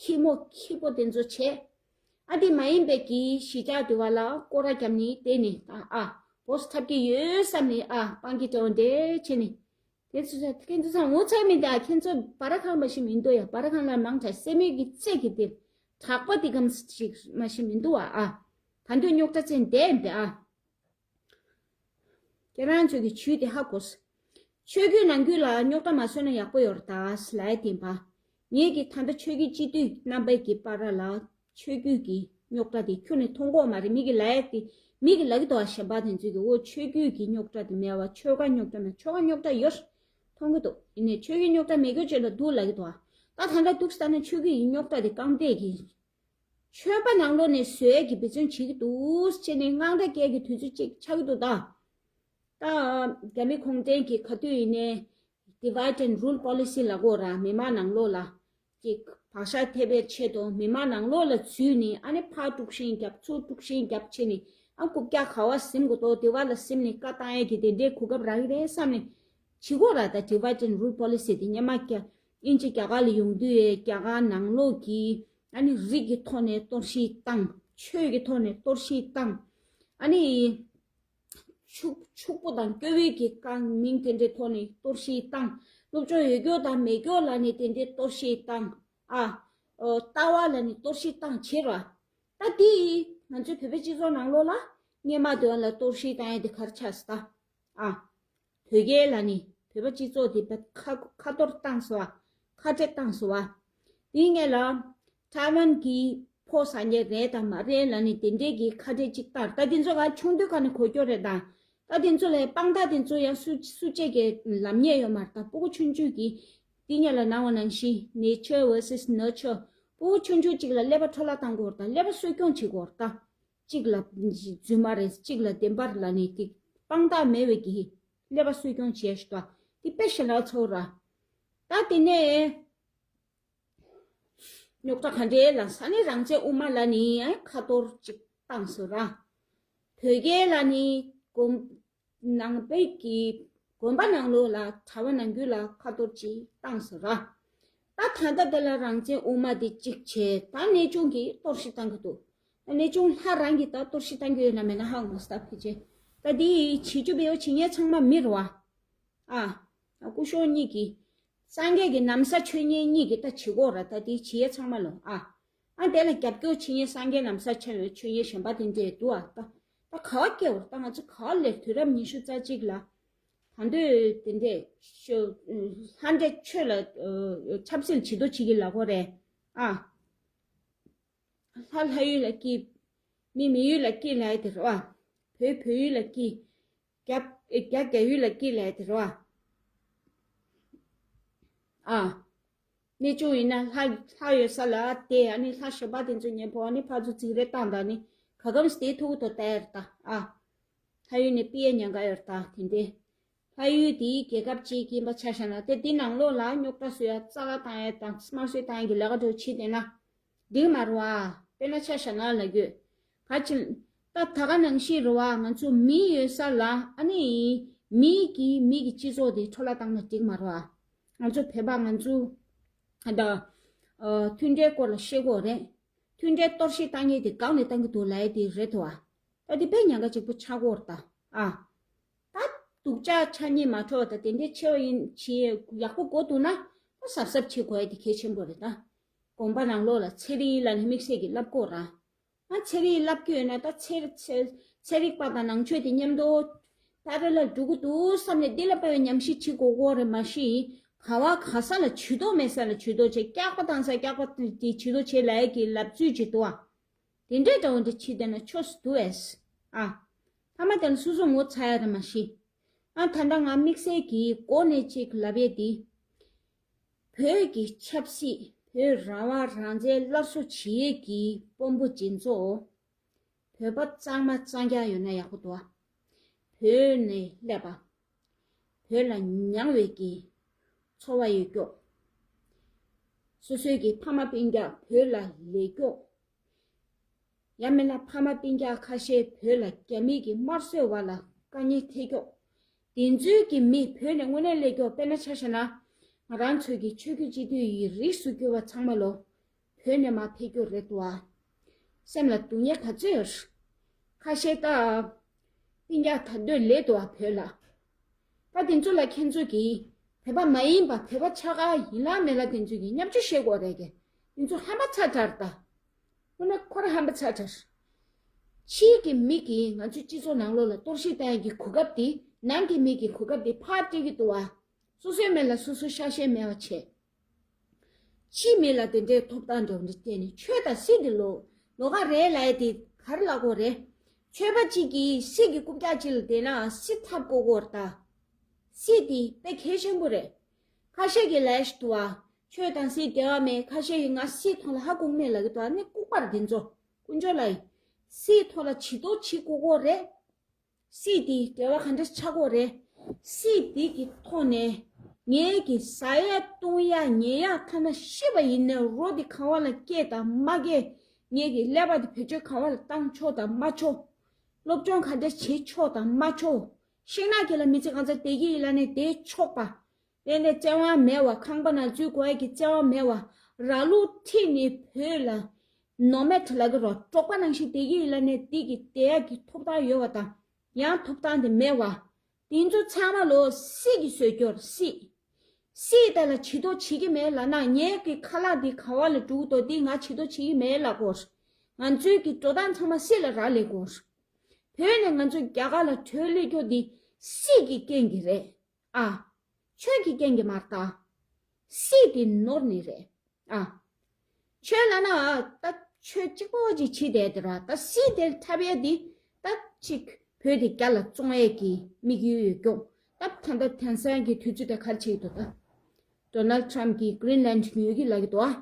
ཁྱི་མོ་ཁྱི་པོ་དེ་ཚོ་བྱས། ཨ་དེ་མ་ཡིན་པའི་གི་གཞིས་ཆགས་དེ་བ་ལ་སྐོར་ར་བརྒྱབ་ནས་བསྡད་ནས་ད་ཨ་བོ་སི་འཐབ་ཀྱི་ཡོད་བསམ་ནས་ཨ་སྤང་གི་དེ་འོ་འདྲས་བྱས་ནས། དེ་ཚོ་ཁྱེད་ཚོ་ཚང་ངོ་ཚ་མི་འདུག་ཨ། ཁྱེད་ཚོ་སྦ་ར་ཁང་མ་ཞིག་མི་འདུག་ཡ། སྦ་ར་ཁང་ལ་མང་དྲགས་སེ་མོད་ཀྱི་རྩེ་གི་དེ་དྲག་པ་དེ་གམ་ཞིག་མ་ཞིག་མི་འདུག་ཨ། ཨ་ད་འདོད་རྙོག་དྲ་བཙན་བསྡད་ཡིན་པས་ཨ། ཁྱེད་རང་ཚོ་གི་ཇུས་དེ་ཧ་གོ། ཆོས་བརྒྱུད་ནང་ཁུལ་ལ་རྙོག་དྲ་མ་བཟོས་ན་ཡག་པོ་ཡོད་རེད་ད་ལབ་ཡ་དེ་ཡིན་པ། ངེད་ཀྱི་ད་ལྟ་ཆོས་བརྒྱུད་སྤྱི་འཐུས་རྣམ་པའི་གི་བར་ལ་ཆོས་བརྒྱུད་ཀྱི་རྙོག་དྲ་དེ་ཁྱོན་ནས་མཐོང་གི་ཡོད་མ་རེད། མི་གི་ལབ་ཡ་དེ་མི་གི་ལབ་ཀྱི་འདུག་བ། གཞན་པ་དེ་ཚོས་གི་འོ་ཆོས་བརྒྱུད་ཀྱི་རྙོག་དྲ་དེ་མེད་བ། ཆོལ་ཁ་རྙོག་དྲ་མེད། ཆོལ་ཁ་རྙོག་དྲ་ཡོད་མཐོང་གི་འདུག་ཡིན་ནའི་ཆོས་བརྒྱུད་རྙོག་དྲ་མེད་རྒྱུ་བྱས་ལ་འདུག་ལབ་ཀྱི་འདུག་བ། ད་ད་ལྟ་འདུག་ས་ན་ཆོས་བརྒྱུད་ཀྱི་རྙོག་དྲ་དེ་རྐང་སྟེགས་ཀྱི་ཆོས་པ་ནང་ལོགས་ནས་བཟོ་ཡས་ཀྱི་འབད་བརྩོན་བྱེད་ཀྱི་འདུག་བྱས་ནས་དངངས་སྐྲག་སྐྱེ་གི་དུས་ཚོད་ཅིག་ཆགས་ཀྱི་འདུག་ད། ད་རྒྱ་མི་གུང་ཁྲན་གྱི་ག་དུས་ཡིན་ནའི་Divide and Rule Policy ལབ་ཀྱི་ཡོད་ར། མི་མང་ནང་ལོགས་ལ་ཅིག་བག་ཆགས་ཐེབས་པའི་ཆེད་དུ་མི་མང་ནང་ལོགས་ལ་འཛུལ་ནས་ཨ་ནི་ཕར་དཀྲུག་ཤིང་རྒྱབ་ཚུར་དཀྲུག་ཤིང་རྒྱབ་བྱས་ནས་ཨ་རྐུབ་བཀྱག་ག་བ་ཟིན་དགོས་འདུག་དེ་བ་ལ་ཟིན་ནས་བཀའ་བཏང་ཡས་ཀྱི་དེ་འདྲའི་གོ་སྐབས་རག་གི་རེད་བསམ་ནས་བྱེད་ཀྱི་ཡོད་ར། ད་Divide and Rule Policy དེ་སྔོན་མ་རྒྱ་དབྱིན་ཇི་རྒྱ་གར་ལ་ཡོང་དུས་རྒྱ་གར་ནང་ལོགས་ཀྱི་ཨ་ནི་རིགས་ཀྱི་ཐོག་ནས་གཏོར་བཤིག་བཏང་། ཆོས་ཀྱི་ཐོག་ནས་གཏོར་བཤིག་བཏང་། ཨ་ནི། ཕྱུག་ཕྱུག་པོ་དང་སྐྱོ་བོའི་གི་རྐང་མིང་དེ་འདྲའི་ཐོག་ནས་གཏོར་བཤིག་བཏང་། སློབ་སྦྱོང་ཡོད་མཁན་དང་མེད་མཁན་ལ་ནི་དེ་འདྲའི་གཏོར་བཤིག་བཏང་། ཨ། ཨོ། ལྟ་བ་ལ་ནི་གཏོར་བཤིག་བཏང་བྱས་ར། ད་དེ་ང་ཚོའི་བོད་པའི་སྤྱི་ཚོགས་ནང་ལོགས་ལ་སྔོན་མ་དེ་བ་ལ་གཏོར་བཤིག་བཏང་ཡ་དེ་ག་རེ་ཆགས་སོང་ད། ཨ། དོལ་རྒྱལ་ལ་ནི་བོད་པ་སྤྱི་ཚོགས་དེ་བ་ཁ་ཁ་གཏོར་བཏང་སོང་བ། ཁ་བྲལ་བཏང་སོང་བ། དེའི་སྔོན་ལ་ཐའེ་ཝན་གྱི་ ཕོ་ཟ་མཁན་རེད་དང་མ་རེད་ལབ་ནས་དེ་འདྲས་ཀྱི་ཁ་བྲལ་ཅིག་བཏང་། ད་དེ་ཚོ་ག་ཆུང་དུས་ཀ་ནས་གོ་སྐྱོ་རེད་དང་། ད་དེ་ཚོ་ལ་དཔང་རྟགས་དེ་ཚོ་ཡང་སུ་སུ་གཅིག་གིས་ལབ་མཁན་ཡོད་མ་རེད། ད་སྤུ་གུ་ཆུང་ཆུང་གིས་འདི་ཉིད་ལ་ནང་བ་ནང་བཞིན་nature versus nurture། སྤུ་གུ་ཆུང་ཆུང་གཅིག་ལ་ཀླད་པ་འཕྲོ་བརླག་བཏང་དགོས་རེད། ད་ཀླད་པ་གསོ་སྐྱོང་བྱེད་དགོས་རེད། ད་གཅིག་ལ་རྫུན་མ་རེད། གཅིག་ལ་བདེན་པ་རེད་ལབ་ནས་དེ་དཔང་རྟགས་མེད་པའི་གི་ཀླད་པ་གསོ་སྐྱོང་བྱས་ཤག་ད་དེ་དཔེ་ཞེ་དྲག་ཚོར་ར། ད་དེ་ནས་རྙོག་དྲ་ག་འདྲའི་ལ་ས་ནི་རང་བཙན་དབུ་མ་ལ་ནི་ཨ་ཁ་གཏོར་ཅིག་བཏང་སོང་ར། བོད་རྒྱལ་ལ་ནི་དགོན་ནང་པའི་གི་དགོན་པ་ནང་ལོགས་ལ་གྲྭ་པ་ནང་ཁུལ་ལ་ཁ་གཏོར་ཅིག་བཏང་སོང་ར། ད་ད་ལྟ་དེ་ལ་རང་བཙན་དབུ་མ་དེ་གཅིག་བྱས། ད་གནས་ཆུང་གིས་གཏོར་བཤིག་བཏང་གི་འདུག་ད་གནས་ཆུང་ལྷ་རང་གིས་ད་གཏོར་བཤིག་བཏང་གི་ཡོད་ན་མེད་ན་ཧ་གོ་སྟབས་ཀྱི་བྱས། ད་དེ་བྱེད་རྒྱུ་བེའུ་བྱེད་མཁན་ཚང་མ་མི་རེད་བ། ཨ། སྐུ་ཞབས་གཉིས་ཀྱིས། སངས་རྒྱས་ཀྱི་ན་བཟའ་མཆོད་མཁན་གཉིས་ཀྱིས་ད་བྱེད་དགོས་ར། ད་དེ་བྱེད་ཡས་ཚང་མ་ལོ། ཨ། ཨ་དེ་ལ་རྒྱབ་སྐྱོར་བྱེད་མཁན་སངས་རྒྱས་ན་བཟའ་མཆོད་མཆོད་མཁན་གཞན་པ་དེ་འདྲས་འདུག་ཨ། ད་ད་ག་བ་སྐྱེ་བར་ད་ང་ཚོ་ག་བ་ལས་དུས་རབས་ཉི་ཤུ་རྩ་གཅིག་ལ། ད་འདོད་དེ་འདྲས་ཤོ་ལྷ་འདྲེ་ཆོས་ལ་ཆབ་སྲིད་བྱེད་དོ་བྱེད་ཀྱི་ལ་གོ་རེད། ཨ། ལྷ་ལྷ་ཡུལ་ལ་སྐྱིད། མི་མི་ཡུལ་ལ་སྐྱིད་ལབ་ཡ་དེ་རེད་བ། བོད་བོད་ཡུལ་ལ་སྐྱིད། རྒྱ་རྒྱ་རྒྱ་ཡུལ་ལ་སྐྱིད་ལབ་ཡ་དེ་རེད་བ། ཨ། གནས་ཆུང་ཡིན་ན་ལྷ་ལྷ་ཡོད་ས་ལ་བསྡད། ཨ་ནི་ལྷ་གཞན་པ་དེ་ཚོ་མཉམ་པོ་ཨ་ནི་ཕར་ཚུར་རྫིག་རེས་བཏང་དང་ནི་ག་གམ་སྟེ་ཐུག་ཐུག་ལྟ་ཡ་རེད་ད། ཨ། ལྷ་ཡུལ་ནས་ཕྱིར་ཉན་ག་ཡོད་རེད་ད་དེ་འདྲས། ལྷ་ཡུལ་དེའི་རྒྱལ་ཁབ་ཅིག་ཡིན་པ་ཆ་བཞག་ན་དེ་དེའི་ནང་ལོགས་ལ་རྙོག་དྲ་བཟོ་ཡ་རྩ་ལག་བཏང་ཡ་དང་དམར་གསོད་བཏང་ཡ་གི་ལས་ཀ་འདྲ་བོ་བྱེད་བསྡད་ན་འགྲིག་མ་རེད་བ། དཔེར་ན་ཆ་བཞག་ན་ལབ་དགོས། ག་ཅི། ད་ད་ག་ནང་བཞིན་རེད་བ། ང་ཚོ་མི་ཡོད་ས་ལ་ཨ་ནི་མི་གིས་མི་གི་སྤྱི་ཚོགས་དེ་འཕྲོ་བརླག་བཏང་ན་འགྲིག་མ་རེད་བ། ང་ཚོ་བོད་པ་ང་ཚོ་ད་མཐུན་སྒྲིལ་སྐོར་ལ་བཤད་དགོས་རེད། མཐུན་སྒྲིལ་གཏོར་བཤིག་བཏང་མཁན་དེ་སྒང་ནས་བཏང་གི་འདུག་ལབ་ཡ་དེ་རེད་དོ། ད་དེ་དཔེ་ཉེན་ཁ་གཅིག་པོ་ཆགས་ཀྱི་ཡོད་རེད་ད། ཨ། ད་སྡུག་ཅག་ཆ་རྙེད་མ་འཕྲོ་བ་ད་དེ་འདྲའི་ཆེ་བ་ཡིན་བྱས་ཡག་པོ་དགོས་འདུག་ན་ད་གཟབ་གཟབ་བྱེད་དགོས་ཡ་དེ་གལ་ཆེན་པོ་རེད་ད། དགོན་པ་ནང་ལོགས་ལ་ཚེ་རིང་ལ་ནི་དམིགས་བསལ་གྱི་བསླབ་དགོས་ར། ང་ཚེ་རིང་བསླབ་ཀྱི་ཡོད་ན་ད་ཚེ་ཚེ་ཚན་རིག་པ་དང་ནང་ཆོས་དེ་མཉམ་དུ་ད་རེ་ལ་འགྲོ་གི་འདུག་བསམ་ནས་འདི་ལ་དཔེ་ཉམས་ཞིབ་བྱེད་དགོས་ཀྱི་རེད། མ་གཞི་ག་བ་ག་ས་ལ་ཇུས་གཏོགས་མེད་ས་ལ་ཇུས་གཏོགས་བྱེད། སྐྱག་པ་བཏང་ས་སྐྱག་པ་དེ་ཇུས་གཏོགས་བྱེད་ལབ་ཡ་གི་ལབ་ཚུལ་ཅིག་འདུག་ཨ། དེ་འདྲའི་འདྲ་བོ་འདི་བྱེད་བསྡད་ན་ཆོག་སུ་འདུག་ཨེ། ཨ། ཐ་མ་དེ་ལ་སོ་སོ་ངོ་ཚ་ཡ་རེད་མ་གཞི། ཨ་ད་ལྟ་ང་དམིགས་བསལ་གྱིས་གོ་གནས་ཅིག་ལབ་ཡས་འདི། བོད་ཀྱི་ཆབ་སྲིད་བོད་རང་དབང་རང་བཙན་སླར་གསོ་བྱེད་ཡས་ཀྱི་དཔོན་པོ་ཅིག་ཚོ། བོད་པ་གཙང་མ་གཙང་རྐྱང་ཡོད་ན་ཡག་པོ་འདུག་བ། བོད་ནས་སླེབས་པ། བོད་ལ་མྱངས་པའི་གི་ཚོར་བ་ཡོད་ཀྱོག་སོ་སོའི་གི་ཕ་མ་སྤུན་ཀྱག་བོད་ལ་ལས་ཀྱོག་ཡང་མིན་ན་ཕ་མ་སྤུན་ཀྱག་ཁ་ཤས་བོད་ལ་རྒྱ་མི་གི་དམར་གསོད་བ་ལ་དཀའ་ངལ་འཕྲད་ཀྱོག་དེ་ཚོའི་གི་མི་བོད་ནས་དངོས་གནས་སླེབས་ཀྱོག་དཔེར་ན་ཆ་བཞག་ན་ང་རང་ཚོའི་གི་ཆོས་བརྒྱུད་སྤྱི་འཐུས་ཡི་རིགས་སུ་གྱུར་པ་ཚང་མ་ལོ། བོད་ནས་མར་ཕེབས་རྒྱུ་རེད་འདུག་ཨ། སེམས་ལ་སྡུག་བསྔལ་ག་ཚོད་ཡོད། ཁ་ཤས་ད། སྤུན་ཀྱག་ད་སྡོད་ལས་འདུག་ཨ་བོད་ལ། ད་དེ་ཚོ་ལ་ཁྱེད་ཚོ་གིས་བོད་པ་མ་ཡིན་པ་བོད་པ་ཆགས་ཀ་ཡིན་ལ་མེད་ལ་དེ་ཚོ་གིས་བརྙས་བཅོས་བྱེད་དགོས་རེད་གི། དེ་ཚོ་ཧམ་པ་ཚ་དྲགས་རེད་ད། དངོས་གནས་ཁོ་རང་ཧམ་པ་ཚ་དྲགས། ཕྱིའི་གི་མི་གིས་ང་ཚོའི་སྤྱི་ཚོགས་ནང་ལོགས་ལ་གཏོར་བཤིག་བཏང་ཡག་གི་གོ་སྐབས་དེ་ནང་གི་མི་གིས་གོ་སྐབས་དེ་ཕར་སྤྲད་ཀྱི་འདུག་ཨ། སོ་སོའི་མེད་ལ་སོ་སོ་ཤ་ཞེན་མེད་པ་བྱས། ཕྱིའི་མི་ལ་དེ་འདྲའི་ཐོབ་ཐང་འདྲ་བོ་འདི་སྤྲད་ནས་ཆོས་དང་སྲིད་འདི་ལོ་ལོགས་ཀ་རེད་ལབ་ཡ་དེ་ག་རེ་ལབ་དགོས་རེད། ཆོས་པ་གཅིག་གིས་སྲིད་ཀྱི་རྐུབ་བཀྱག་ཅིག་ལ་བསྡད་ན་སྲིད་ཐབས་བཀོད་དགོས་རེད་ད། སྲིད་དེ་དཔེ་གལ་ཆེན་པོ་རེད། ཁ་ཤས་ཀྱིས་ལབ་ཞིག་འདུག་ཨ། ཆོས་དང་སྲིད་འབྲེལ་བ་མེད། ཁ་ཤས་ཀྱིས་ང་སྲིད་ཐོག་ལ་ཧ་གོ་མེད་ལབ་ཀྱི་འདུག་ཨ། ནི་ལྐུགས་པ་རེད་དེ་ཚོ། དཀོན་མཆོག་ལ་ཡིན། སྲིད་ཐོག་ལ་ཇུས་གཏོགས་བྱེད་དགོས་ཀྱི་རེད། སྲིད་དེ་འབྲེལ་བ་ག་འདྲ་ཆགས་ཀྱི་རེད། སྲིད་དེ་གི་ཐོག་ནས་ངའི་གི་ཟ་ཡ་བཏུང་ཡ་ཉལ་ཡ་ཐ་ན་ཤི་བ་ཡིན་ནའི་རོ་དེ་ག་བ་ལ་སྐྱེལ་དང་མ་སྐྱེལ། ངའི་གི་ཀླད་པ་དེ་བེད་སྤྱོད་ག་བ་ལ་བཏང་ཆོག་དང་མ་ཆོག་སློབ་སྦྱོང་ག་འདྲ་བྱེད་ཆོག་དང་མ་ཆོག་ཤིང་ནགས་དཀྱིལ་ལ་མི་ཚེ་གང་ཚ་བསྡད་ཀྱི་ཡིན་ལབ་ནས་བསྡད་ཆོག་པ། དེ་ནས་བཙན་དབང་མེད་བ། ཁང་པ་ནང་འཛུལ་དགོས་ཡ་གི་བཙན་དབང་མེད་བ། ར་ལུག་ཁྲིད་ནས་བོད་ལ་ནོ་མེཌ་ལབ་ཀྱི་རོ། འབྲོག་པ་ནང་བཞིན་བསྡད་ཀྱི་ཡིན་ལབ་ནས་འདི་གི་བསྡད་ཡ་གི་ཐོབ་ཐང་ཡོད་བ་དང་། ཡང་ཐོབ་ཐང་དེ་མེད་བ། དེ་ཚོ་ཚང་མ་ལོ་སྲིད་ཀྱིས་བཟོས་རྒྱུ་རེད། སྲིད། སྲིད་དེ་ལ་ཇུས་གཏོགས་བྱེད་ཀྱི་མེད་ལབ་ན་ངའི་གི་ཁ་ལག་འདི་ག་བ་ལ་འགྲོ་གི་འདུག་འདི་ང་ཇུས་གཏོགས་བྱེད་ཀྱི་མེད་ལབ་དགོས། ང་ཚོའི་གི་འགྲོ་སྟངས་ཚང་མ་སྲིད་ལ་རག་ལས་དགོས། བོད་ནས་ང་ཚོ་རྒྱ་གར་ལ་བྲོས་སླེབས་རྒྱུ་འདི་སྲིད་ཀྱི་རྐྱེན་གྱིས་རེད། ཨ། ཆོས་ཀྱི་རྐྱེན་གྱིས་མ་རེད་ད། སྲིད་དེ་ནོར་ནི་རེད། ཨ། ཆོས་ལབ་ན་ད་ ཆོས་གཅིག་པོ་ཅིག་བྱེད་བསྡད་དེ་ར། ད་སྲིད་དེ་འཐབ་ཡས་དེ་ད་ཅིག་བོད་དེ་རྒྱ་ལ་བཙོང་ཡས་ཀྱི་དམིགས་ཡུལ་ཡོད་ཀྱོག་ད་ད་ལྟ་དེང་སང་གི་དུས་ཚོད་དེ་ག་རེ་བྱེད་ཀྱི་འདུག་ད་ཌོ་ནལ་ཊམ་གྱིས་གྷི་རིན་ལན་ཉོ་གི་ལབ་ཀྱི་འདུག་ཨ།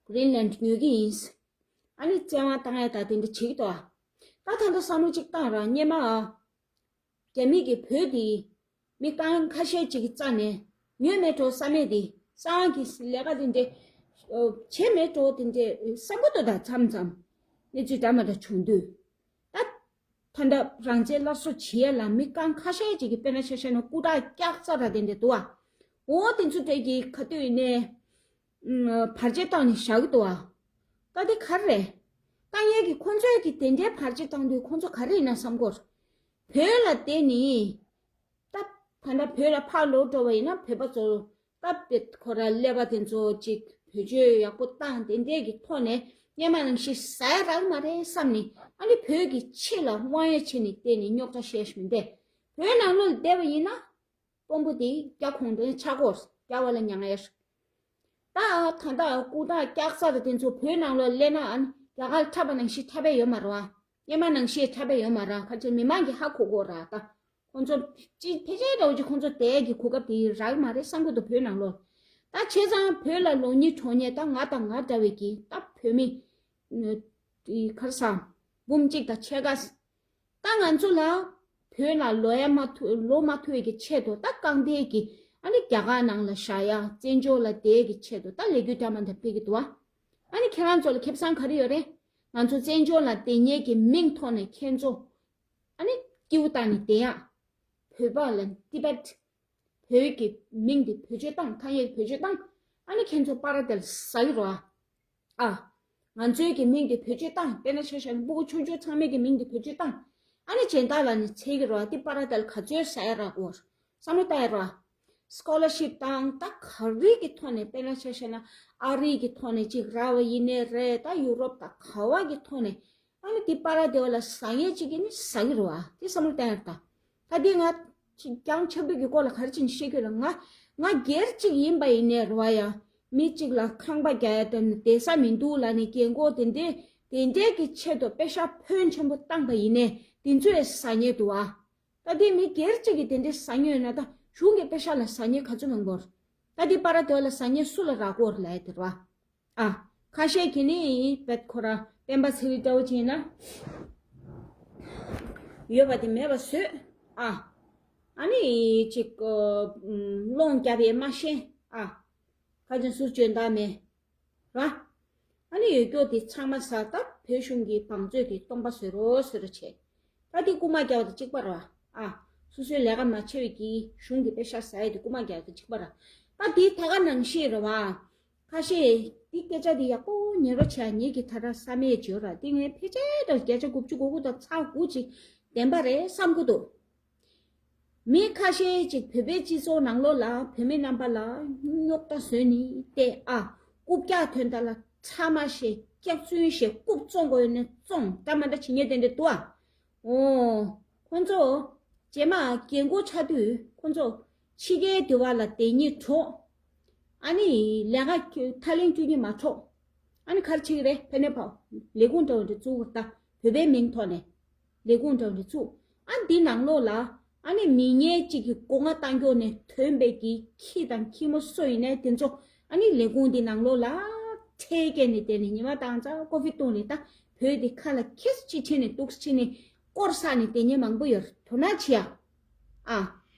གྷི་རིན་ལན་ཉོ་གི་ཡིན། ཨ་ནི་བཙན་དབང་བཏང་ཡས་ད་དེ་འདྲ་བྱེད་ཀྱི་འདུག་ཨ། ད་ད་ལྟ་བསམ་བློ་གཅིག་བཏང་ར། སྔོན་མ་རྒྱ་མི་གིས་བོད་དེ་མི་རྐང་ཁ་ཤས་ཅིག་གི་རྩ་ནས་ཉོས་མེད་འགྲོ་བསམ་མེད་དེ། གསང་བ་གི་ལས་ཀ་དེ་འདྲས་བྱས་མེད་འགྲོ་དེ་འདྲས་བསམ་གྱི་འདུག་ད་མཚམས་མཚམས་གནས་ཚུལ་འདྲ་མི་འདྲ་བྱུང་དུས། ད་ད་ལྟ་རང་བཙན་སླར་གསོ་བྱེད་ཡས་ལ་མི་རྐང་ཁ་ཤས་ཅིག་གིས་དཔེར་ན་ཆ་བཞག་ན་སྐུ་དྲག་སྐྱག་རྩ་ར་དེ་འདྲས་འདུག་ཨ། འོ་དེ་ཚོ་དེ་གི་ག་དུས་ཡིན་ནའི་བར་ཆད་བཏང་ནས་བཞག་གི་འདུག་ཨ། ད་དེ་ག་རེ་རེད། ད་ངས་ཀྱི་ཁོང་ཚོས་ཀྱི་དེ་འདྲའི་བར་ཆད་བཏང་དུས་ཁོང་ཚོ་ག་རེ་ཡིན་ན་བསམ་གོ། བོད་ལ་བསྡད་ནི། ད་ད་ལྟ་བོད་ལ་ཕར་ལོག་འགྲོ་བ་ཡིན་ན་བོད་པ་ཚོ་ད་བེད་ཁོ་ར་ཀླད་པ་དེ་ཚོ་ཅིག་བེད་སྤྱོད་ཡག་པོ་བཏང་དེ་འདྲས་ཀྱི་ཐོག་ནས་སྔོན་མ་ནང་བཞིན་ཟ་ཡ་རག་མ་རེད་བསམ་ནི། ཨ་ནི་བོད་ཀྱི་ཕྱི་ལ་དབང་ཡ་བྱས་ནས་བསྡད་ནི་རྙོག་དྲ་བཤད་ཤི་མི་འདས། བོད་ནང་ལོགས་ལ་བསྡད་པ་ཡིན་ན། དཔོན་པོ་དེ་རྒྱ་གུང་ཁྲན་ཆགས་སྐོར་རྒྱ་བ་ལ་མྱང་ཡར། ད་ད་ལྟ་སྐུ་དྲག་སྐྱག་རྩ་དེ་ཚོ་བོད་ནང་ལོགས་སླེབས་ན་ཨ་ནི་རྒྱ་གར་འཁྲབ་པ་ནང་བཞིན་འཁྲབ་པ་ཡོད་མ་རེད་བ། སྔོན་མ་ནང་བཞིན་འཁྲབ་པ་ཡོད་མ་རེད། ཁ་ཆེ་མི་མང་གི་ཧ་གོ་གོ་ར། ད་ཁོང་ཚོ་ཅི་ཕལ་ཆེར་འདྲ་བོ་ཅིག་ཁོང་ཚོ་དེ་གི་གོ་སྐབས་དེ་རག་མ་རེད་བསམ་གི་འདུག་བོད་ནང་ལོགས། ད་བྱས་ཙང་བོད་ལ་ལོག་མཁན་འགྲོ་མཁན་ད་ང་དང་ང་འདྲ་བའི་གི་ད་བོད་མི་ཁར་སང་འབུམ་གཅིག་དང་ཕྱེད་ཀ་ད་ང་ཚོ་ལ་བོད་ལ་ལོག་ཡ་མ་ཐུབ་ལོག་མ་ཐུབ་ཡ་གི་ཆེད་དུ་ད་རྐང་འདེད་ཀྱི་ཨ་ནི་རྒྱ་གར་ནང་ལ་བཞག་ཡ་བཙན་བྱོལ་ལ་བསྡད་ཀྱི་ཆེད་དུ་ད་ལས་འགུལ་འདྲ་མི་འདྲ་སྤེལ་གྱི་འདུག་བ། ཨ་ནི་ཁྱེད་རང་ཚོ་ལ་ཁེ་བཟང་ག་རེ་ཡོད་རེད། ང་ཚོ་བཙན་བྱོལ་ལ་བསྡད་མཁན་གྱི་མིང་ཐོག་ནས་ཁྱེད་ཚོ་ཨ་ནི་སྐྱིད་པོ་བཏང་ནས་བསྡད་ཡ། བོད་པ་ལ་ཏི་བེད། བོད་ཀྱི་མིང་འདི་བེད་སྤྱོད་བཏང་ཐ་སྙད་བེད་སྤྱོད་བཏང་། ཨ་ནི་ཁྱེད་ཚོ་པ་ར་དེ་ལ་ཟ་གི་རོ་ཨ། ཨ། ང་ཚོའི་གི་མིང་འདི་བེད་སྤྱོད་བཏང་དཔེར་ན་ཆ་བཞག་ན་སྤུ་གུ་ཆུང་ཆུང་ཚང་མའི་གི་མིང་འདི་བེད་སྤྱོད་བཏང་། ཨ་ནི་སྦྱིན་བདག་ལ་ནི་འཚོལ་གི་རོ་ཨ། འདི་པ་ར་དེ་ལ་ག་ཚོད་ཟ་ཡ་རག་གོ། བསམ་བློ་བཏང་ཡ་རོ་ཨ། སི་ཀོ་ལར་ཤིབ་བཏང་ད་ག་རེ་གི་ཐོག་ནས་དཔེར་ན་ཆ་བཞག་ན་ཨ་རི་གི་ཐོག་ནས་ཅིག་རག་པ་ཡིན་ནའི་རེད། ད་ཡུ་རོབ་ད་ག་བ་གི་ཐོག་ནས། ཨ་ནི་དེ་པ་ར་དེ་བ་ལ་ཟ་ངེས་ཅིག་གི་ནི་ཟ་གི་རེད་བ། དེ་བསམ་བློ་བཏང་ཡ་རེད་ད། ད་དེ་ང་ཅིག་རྒྱང་ཆགས་པའི་གི་སྐོར་ལ་ག་རེ་ཅིག་བཤད་གི་ལ་ང་ང་སྒེར་ཅིག་ཡིན་པ་ཡིན་ནའི་རེད་བ་ཡ། མི་ཅིག་ལ་ཁང་པ་རྒྱག་ཡ་དང་བསྡད་ས་མི་འདུག་ལ་ནི་རྒན་གོག་དེ་འདྲས་དེ་འདྲས་ཀྱི་ཆེད་དུ་པེ་ཤ་ཕོན་ཆེན་པོ་བཏང་པ་ཡིན་ནའི་དེ་ཚོས་ཟ་ངེས་འདུག་བ། ད་དེ་མི་སྒེར་གཅིག་གིས་དེ་འདྲས་ཟ་ངེས་ཡོད་ན་ད་གཞུང་གི་པེ་ཤ་ལ་ཟ་ངེས་ག་ཚོད་མང་པོ་རེད། ད་དེ་པ་ར་དེ་བ་ལ་ཟ་ངེས་སུ་ལ་རག་གོ་རེད་ལ་ཡ་དེ་རེད་བ། ཨ། ཁ་ཤས་ཀྱིས་ནི་བེད་ཁོ་ར་སྤེན་པ་ཚེ་རིང་འདྲ་བོ་བྱས་ན། ཡོད་པ་དེ་མེད་པ་བཟོས། ཨ། ཨ་ནི་ཅིག་ཨ། སློང་རྒྱབ་ཡས་མ་ཤེས། ཨ། ཁ་ཅན་ཟུར་བཅོས་འདྲ་མེད། ར། ཨ་ནི་ཡོད་སྐྱོ་དེ་ཚང་མ་ཟ་སྟབས་བོད་གཞུང་གི་བང་མཛོད་དེ་སྟོང་པ་བཟོས་རོགས་བཟོས་རོགས་བྱས། ད་དེ་རྐུ་མ་རྒྱག་པ་དང་གཅིག་པ་ར། ཨ། སོ་སོའི་ལས་ཀ་མ་བྱས་པའི་གི་གཞུང་གི་པེ་ཤ་ཟ་ཡས་དེ་རྐུ་མ་རྒྱག་པ་དང་གཅིག་པ་ར། ད་དེ་ད་ག་ནང་བཞིན་རེད་བ། ཁ་ཤས་དེ་སྐད་ཆ་དེ་ཡག་པོ་ཉན་རོགས་བྱས། ངེད་ཀྱི་ད་ར་བསམ་ཡས་བྱོས་ར། དེ་ངས་ཕལ་ཆེར་དང་བརྒྱ་ཆ་དགུ་བཅུ་གོ་དགུ་དང་ཚེག་དགུ་ཅིག་བདེན་པ་རེད་བསམ་གི་འདུག་མི་ཁ་ཤས་ཅིག་བོད་པའི་སྤྱི་ཚོགས་ནང་ལོགས་ལ་བོད་མི་རྣམ་པ་ལ་རྙོག་དྲ་བཟོས་ནི་ཏེ་ཨ། རྐུབ་བཀྱག་ཐོན་ད་ལ་ཚ་མ་ཞེས་སྐྱག་རྫུན་ཞེས་རྐུབ་བཙོང་དགོས་ནས་བཙོང་འདྲ་མ་འདྲ་བྱེད་ཉེས་དེ་འདྲ་འདུག་ཨ། འོ། ཁོ་ཚོ་རྗེས་མ་རྒན་གོག་ཆགས་དུས་ཁོ་ཚོ་ཕྱི་རྒྱལ་དུ་བ་ལ་བསྡད་སྙིང་བྲོ། ཨ་ནི་ལས་ཀ་ཐ་ལིང་བསྐྱུར་སྙིང་མ་བྲོ། ཨ་ནི་ག་རེ་བྱེད་ཀྱི་རེད། ཕན་ནེ་ཕའོ་ལས་ཁུངས་འདྲ་བོ་འདྲ་བཙུགས་ད་བོད་པའི་མིང་ཐོག་ནས་ལས་ཁུངས་འདྲ་བོ་འདྲ་བཙུགས། ཨ་འདི་ནང་ལོགས་ལ་ཨ་ནི་མི་ངན་གཅིག་གི་སྒོ་ང་བཏང་ཀྱོག་ནས་ཐོན་པའི་གི་ཁྱི་དང་ཁྱི་མོ་སུ་ཡིན་ནའི་དེ་ཚོ་ཨ་ནི་ལས་ཁུངས་འདི་ནང་ལོགས་ལ་ཁྲལ་བཀལ་ནས་བསྡད་ནས་ཉི་མ་དང་ཚ་ཀོ་ཧྥི་བཏུང་ནས་ད་བོད་འདི་ཁ་ལ་ཁེས་ཅི་ཁྲིད་ནས་འདུག་ཁྲིད་ནས་སྐོར་ས་ནས་བསྡད་མཁན་མང་པོ་ཡོད་རེད། དོ་སྣང་བྱེད་ཡ། ཨ།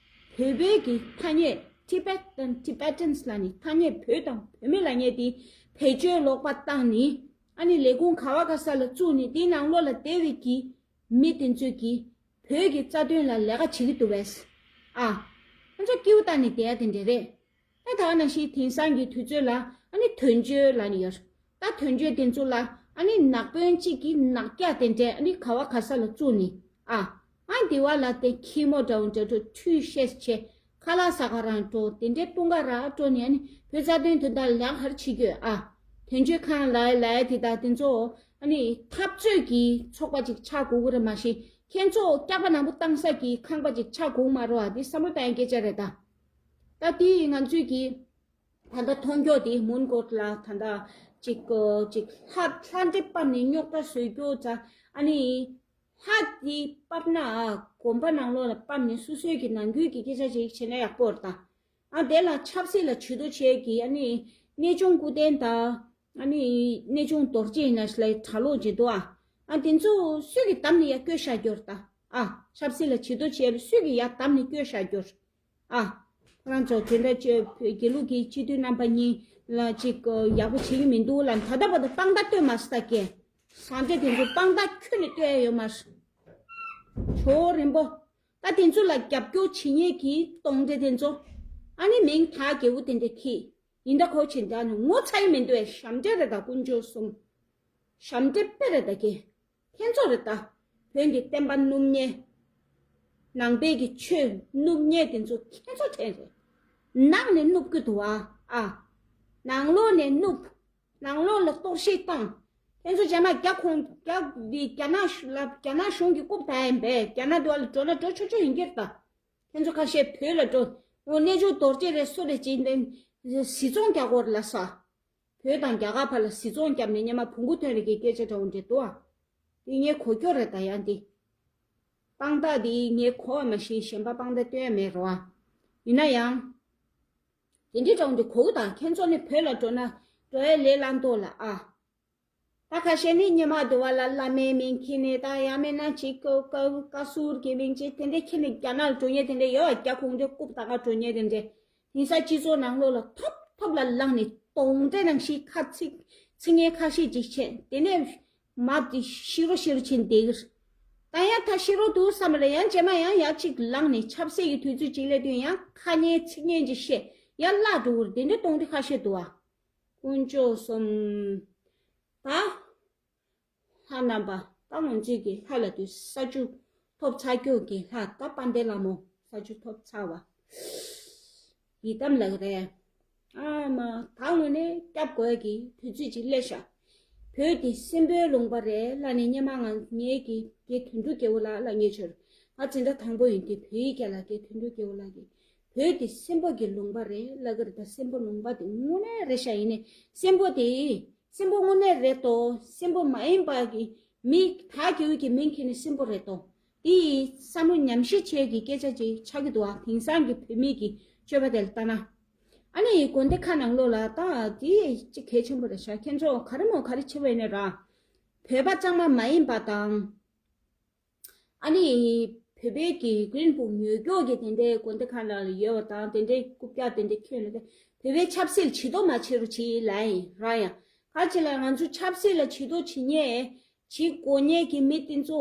བོད་པའི་གི་ཐ་སྙད་Tibet དང་Tibetans ལ་ནི་ཐ་སྙད་བོད་དང་བོད་མི་ལ་ཉེ་དེ་བེད་སྤྱོད་ལོག་པ་བཏང་ནི་ཨ་ནི་ལས་ཁུངས་ག་བ་ག་ས་ལ་བཙུགས་ནི་དེའི་ནང་ལོགས་ལ་བསྡད་པའི་གི་མི་དེ་ཚོས་གི་བོད་ཀྱི་རྩ་དོན་ལ་ལས་ཀ་བྱེད་ཀྱི་འདུག་བས། ཨ། ཁོ་ཚོ་སྐྱིད་པོ་བཏང་ནི་བསྡད་ཡ་དེ་འདྲ་རེད། ད་ད་ག་ནང་བཞིན་དེང་སང་གི་དུས་ཚོད་ལ་ཨ་ནི་དོན་གཅོད་ལབ་ནི་ཡོད། ད་དོན་གཅོད་དེ་ཚོ་ལ་ཨ་ནི་ནག་དཔོན་གཅིག་གིས་ནག་རྒྱ་དེ་འདྲས་ཨ་ནི་ག་བ་ག་ས་ལ་བཙུགས་ནི་ཨ། ཨ་འདི་བ་ལ་དེ་ཁྱི་མོ་འདྲ་བོ་འདྲ་འགྲོ་ཁྲུས་ཤེས་བྱས་ཁ་ལག་ཟ་ག་རང་འགྲོ་དེ་འདྲས་སྤུན་ཀ་ར་འགྲོ་ནི་ཨ་ནི་བོད་རྩ་དོན་དོན་དག་ལ་ལས་ཀ་ག་རེ་བྱེད་ཀྱི་ཡོད་ཨ། དོན་གཅོད་ཁང་ལ་ལ་དེ་དག་དེ་ཚོ་ཨ་ནི་འཐབ་རྩོད་ཀྱི་ཚོགས་པ་ཅིག་ཆགས་དགོས་ཀྱི་རེད། མ་གཞི་ཁྱེད་ཚོ་སྐྱག་པ་ནང་པོ་བཏང་ས་ཀྱི་ཁང་པ་ཅིག་ཆགས་དགོས་མ་རེད་བ། འདི་བསམ་བློ་བཏང་ཡ་སྐད་ཆ་རེད་ད། ད་དེ་ང་ཚོས་ཀྱི་ ད་ལྟ་མཐོང་རྒྱུ་དེ་མོན་གྷོ་ལ་ད་ལྟ་ཅིག་ཅིག་ལྷ་ལྷ་འདྲེ་ཕབ་ནས་རྙོག་དྲ་བཟོ་རྒྱུ་ཙང་ཨ་ནི། ལྷ་དེ་ཕབ་ན་དགོན་པ་ནང་ལོགས་ལ་ཕབ་ནས་སོ་སོའི་གི་ནང་ཁུལ་གྱི་སྐད་ཆ་ཅིག་བྱས་ན་ཡག་པོ་རེད་ད། ཨ་དེ་ལ་ཆབ་སྲིད་ལ་བྱེད་དོ་བྱས་ཀྱི་ཨ་ནི་གནས་ཆུང་སྐུ་རྟེན་དང་ཨ་ནི་གནས་ཆུང་རྡོ་རྗེ་ཡིན་ན་ལས་གྲྭ་ལོག་བྱེད་དོ་ཨ། ཨ་དེ་ཚོ་སུས་ཀྱི་བདམས་ནས་ཡར་བསྐོས་བཞག་རྒྱུ་རེད་ད། ཨ་ཆབ་སྲིད་ལ་བྱེད་དོ་བྱས་པའི་སུས་ཀྱི་ཡར་བདམས་ནས་བསྐོས་བཞག་རྒྱུ་རེད། ཨ། ཁོ་རང་ཚོ་དེ་འདྲ་བྱས་དགེ་ལུགས་ཀྱི་སྤྱི་འཐུས་རྣམ་པ་གཉིས་ལ་ཅིག་ཡག་པོ་བྱེད་ཀྱི་མི་འདུག་ལ་ད་ལྟ་བར་དུ་དཔང་རྟགས་སྟོན་མ་སོང་ད་ཀྱེ། ཟང་ཐལ་དེ་ཚོ་དཔང་རྟགས་ཁྱོན་ནས་སྟོན་ཡ་ཡོད་མ་རེད། ཇོ་བོ་རིན་པོ། ད་དེ་ཚོ་ལ་རྒྱབ་སྐྱོར་བྱེད་མཁན་གྱི་གདོན་འདྲེ་དེ་ཚོ། ཨ་ནི་མིང་ད་རྒྱལ་པོ་དེ་འདྲ་ཁྱི། ཡིན་ད་ཁོ་ཆེན་ད་ནི་ངོ་ཚ་ཡི་མི་འདུག་བས་ཞབས་འདྲེ་རེད་ད་དཀོན་མཆོག་གསུམ། ཞབས་འདྲེ་དཔེ་རེད་ད་ཀྱེ། ཁྱེད་ཚོ་རེད་ད། བོད་ཀྱི་བསྟན་པ་བསྣུབ་མཁན། ནང་པའི་གི་ཆོས་བསྣུབ་མཁན་དེ་ཚོ་ཁྱེད་ཚོ་དྲན་རེད། ནང་ནས་བསྣུབ་ཀྱི་འདུག་ཨ། ཨ། ནང་ལོགས་ནས་བསྣུབ། ནང་ལོགས་ལ་གཏོར་བཤིག་བཏང་། ཁྱེད་ཚོ་རྗེས་མ་རྒྱ་ཁོང་རྒྱ་འདི་རྒྱ་ནག་ལ་རྒྱ་ནག་གཞུང་གི་རྐུབ་བལྟ་ཡིན་པས་རྒྱ་ནག་འདི་བ་ལ་འགྲོ་ན་འགྲོ་ཆོག་ཆོག་ཡིན་གྱི་རེད་ད། ཁྱེད་ཚོ་ཁ་ཤས་བོད་ལ་འགྲོ། འོ་གནས་མཆོག་རྡོ་རྗེ་རེད་སུ་རེད་ཅིག་འདི་གཟི་བཙོང་རྒྱག་དགོས་རེད་ལ་ས། བོད་དང་རྒྱ་གར་བར་ལ་གཟི་བཙོང་བརྒྱབ་ནས་སྔོན་མ་བོང་གུ་ཐོན་རེ་གི་སྐད་ཆ་འདྲ་བོ་འདྲ་འདུག་ཨ། དེ་ངས་གོ་སྐྱོ་རེད་ད་ཡང་འདི། དཔང་རྟགས་འདི་ངས་གོ་བ་མ་ཤེས་གཞན་པ་དཔང་རྟགས་སྟོན་ཡ་མེད་རོ་ཨ། ཡིན་ན་ཡང་། དེ་འདྲའི་འདྲ་བོ་འདི་གོ་གི་དང་ཁྱེད་ཚོ་ནི་བོད་ལ་འགྲོ་ན་འགྲོ་ཡ་ལས་སླ་མདོག་ལ་ཨ། ད་ཁ་ཤས་ནི་སྔོན་མ་འདི་བ་ལ་བླ་མའི་མིང་ཁྱེར་ནས་ད་ཡང་མིན་ན་ཅིག་ཀ་ཀ་ཀ་ཟུར་གྱི་མིང་ཅིག་དེ་འདྲའི་ཁྱེར་ནས་རྒྱ་ནག་ལ་འགྲོ་མཁན་དེ་འདྲ་ཡོད་རྒྱ་གུང་ཁྲན་རྐུབ་ད་ག་འགྲོ་མཁན་དེ་འདྲ། ཡིན་ས་སྤྱི་ཚོགས་ནང་ལོགས་ལ་ཐོབ་ཐོབ་ལ་ལངས་ནས་གདོན་འདྲེ་ནང་བཞིན་ཁ་ཚིག་ཚིག་ངན་ཁ་ཤས་ཅིག་བྱས་དེ་ནས་མར་དེ་ཤི་རོ་ཤི་རོ་ཕྱིན་བསྡད་ཀྱི་རེད། ད་ཡང་ད་ཤི་རོ་འདུག་བསམ་པ་ལ་ཡང་རྗེས་མ་ཡང་ཡར་ཅིག་ལངས་ནས་ཆབ་སྲིད་ཀྱི་དུས་ཚོད་ཅིག་སླེབས་དུས་ཡང་ཁ་ངན་ཚིག་ངན་ཅིག་བཤད་ཡར་བརླག་འགྲོ་གི་རེད། དེ་འདྲ་གདོན་འདྲེ་ཁ་ཤས་འདུག་ཨ། དཀོན་མཆོག་གསུམ། ད། ལྷ་རྣམ་པ་ད་ང་ཚོས་ཀྱི་ལྷ་ལ་དུས་ས་བཅུ་ཐོབ་ཚར་སྐྱོ་གི་ལྷ་ད་དཔལ་ལྡན་ལྷ་མོ་ས་བཅུ་ཐོབ་ཚར་བ། ཡི་དམ་ལགས་རེད། ཨ་མ་ད་དངོས་གནས་སྐྱབས་དགོས་ཀྱི་དུས་ཚོད་ཅིག་སླེབས་ཤག་བོད་དེ་སྲིན་པོའི་ལུང་པ་རེད་ལ་ནི་སྙེ་མ་ང་ངེད་ཀྱི་དགེ་དོན་གྲུབ་རྒྱལ་པོ་ལགས་ལ་ངེད་ཆོར་ང་འཛིན་གྲྭ་དང་པོ་ཡིན་དུས་བོད་ཡིག་སྐད་ལ་དགེ་དོན་གྲུབ་རྒྱལ་པོ་ལགས་ཀྱིས་བོད་དེ་སྲིན་པོ་གི་ལུང་པ་རེད་ལ་གི་རེད་ད་སྲིན་པོ་ལུང་པ་དེ་དངོས་གནས་རེད་ཤག་ཡིན་ནི་སྲིན་པོ་དེ། སྲིན་པོ་དངོས་གནས་རེད་དོ། སྲིན་པོ་མ་ཡིན་པ་གི་མི་ད་གི་འུ་གི་མིང་ཁྱེར་ནས་སྲིན་པོ་རེད་དོ། དེ་ཡི་བསམ་བློ་ཉམས་ཞིབ་བྱས་ཀྱི་སྐད་ཆ་ཅིག་ཆགས་ཀྱི་འདུག་ཨ། དེང་སང་གི་བོད་མི་གི་སྤྱོད་པ་དེ་ལ་ལྟ་ན། ཨ་ནི་དགོན་སྡེ་ཁག་ནང་ལོགས་ལ་ད་དེ་ཅིག་གལ་ཆེན་པོ་རེད་ཤག་ཁྱེད་ཚོ་ག་རེ་མོ་ག་རེ་བྱེད་པ་ཡིན་ན་ར། བོད་པ་གཙང་མ་མ་ཡིན་པ་དང་། ཨ་ནི། བོད་པའི་གི་རྒན་པོ་ཉོས་སྐྱོག་གི་དེ་འདྲའི་དགོན་སྡེ་ཁག་ནང་ལ་ཡོད་པ་དང་དེ་འདྲའི་རྐུབ་བཀྱག་དེ་འདྲའི་ཁྱོད་ལ་དེ་བོད་པའི་ཆབ་སྲིད་ལ་བྱེད་དོ་མ་བྱེད་རོ་བྱེད་ལ་ཡིན་ར་ཡང་ག་ཅི་ལ་ང་ཚོ་ཆབ་སྲིད་ལ་བྱེད་དོ་བྱེད་ཉེ་བྱེད་དགོས་ཉེ་གི་མི་དེ་ཚོ་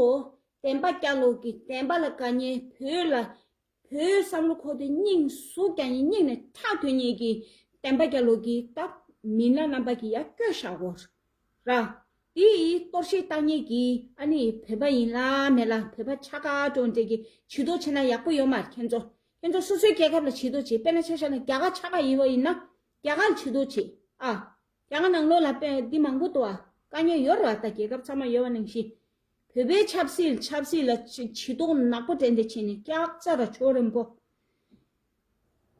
བདེན་པ་རྒྱག་ལོག་གི་བདེན་པ་ལ་དགའ་ཉེ་བོད་ལ། བོད་བསམ་བློ་འཁོར་ཏེ་སྙིང་ཟུག་ཀྱང་སྙིང་ནས་ཐག་ཐོན་ཉེ་གི་བདེན་པ་རྒྱག་ལོག་གི་ད་མི་སྣ་རྣམ་པ་གི་ཡ་བསྐྱོད་བཞག་གོ། ར། དེ་གཏོར་བཤིག་བཏང་ཉེ་གི་ཨ་ནི་བོད་པ་ཡིན་ལ་མེད་ལ་བོད་པ་ཆགས་ཀ་འགྲོ་འདྲེ་གི་བྱེད་དོ་བྱེད་ན་ཡག་པོ་ཡོད་མ་རེད་ཁྱེད་ཚོ། ཁྱེད་ཚོ་སོ་སོའི་རྒྱལ་ཁབ་ལ་བྱེད་དོ་བྱེད་དཔེར་ན་ཆ་བཞག་ན་རྒྱ་གར་ཆགས་ཀ་ཡིན་བ་ཡིན་ན་རྒྱ་གར་ལ་བྱེད་དོ་བྱེད་ཨ། རྒྱ་གར་ནང་ལོགས་ལ་དཔེ་འདི་མང་པོ་འདུག་ཨ། དཀའ་ངལ་ཡོད་རེད་བ་ད་རྒྱལ་ཁབ་ཚང་མ་ཡོད་བ་ནང་བཞིན། བོད་པའི་ཆབ་སྲིད་ཆབ་སྲིད་ལ་བྱེད་བྱེད་དོ་ནག་པོ་དྲན་དེ་བྱེད་ནས་སྐྱག་རྩ་ར་ཆོ་རེན་པོ།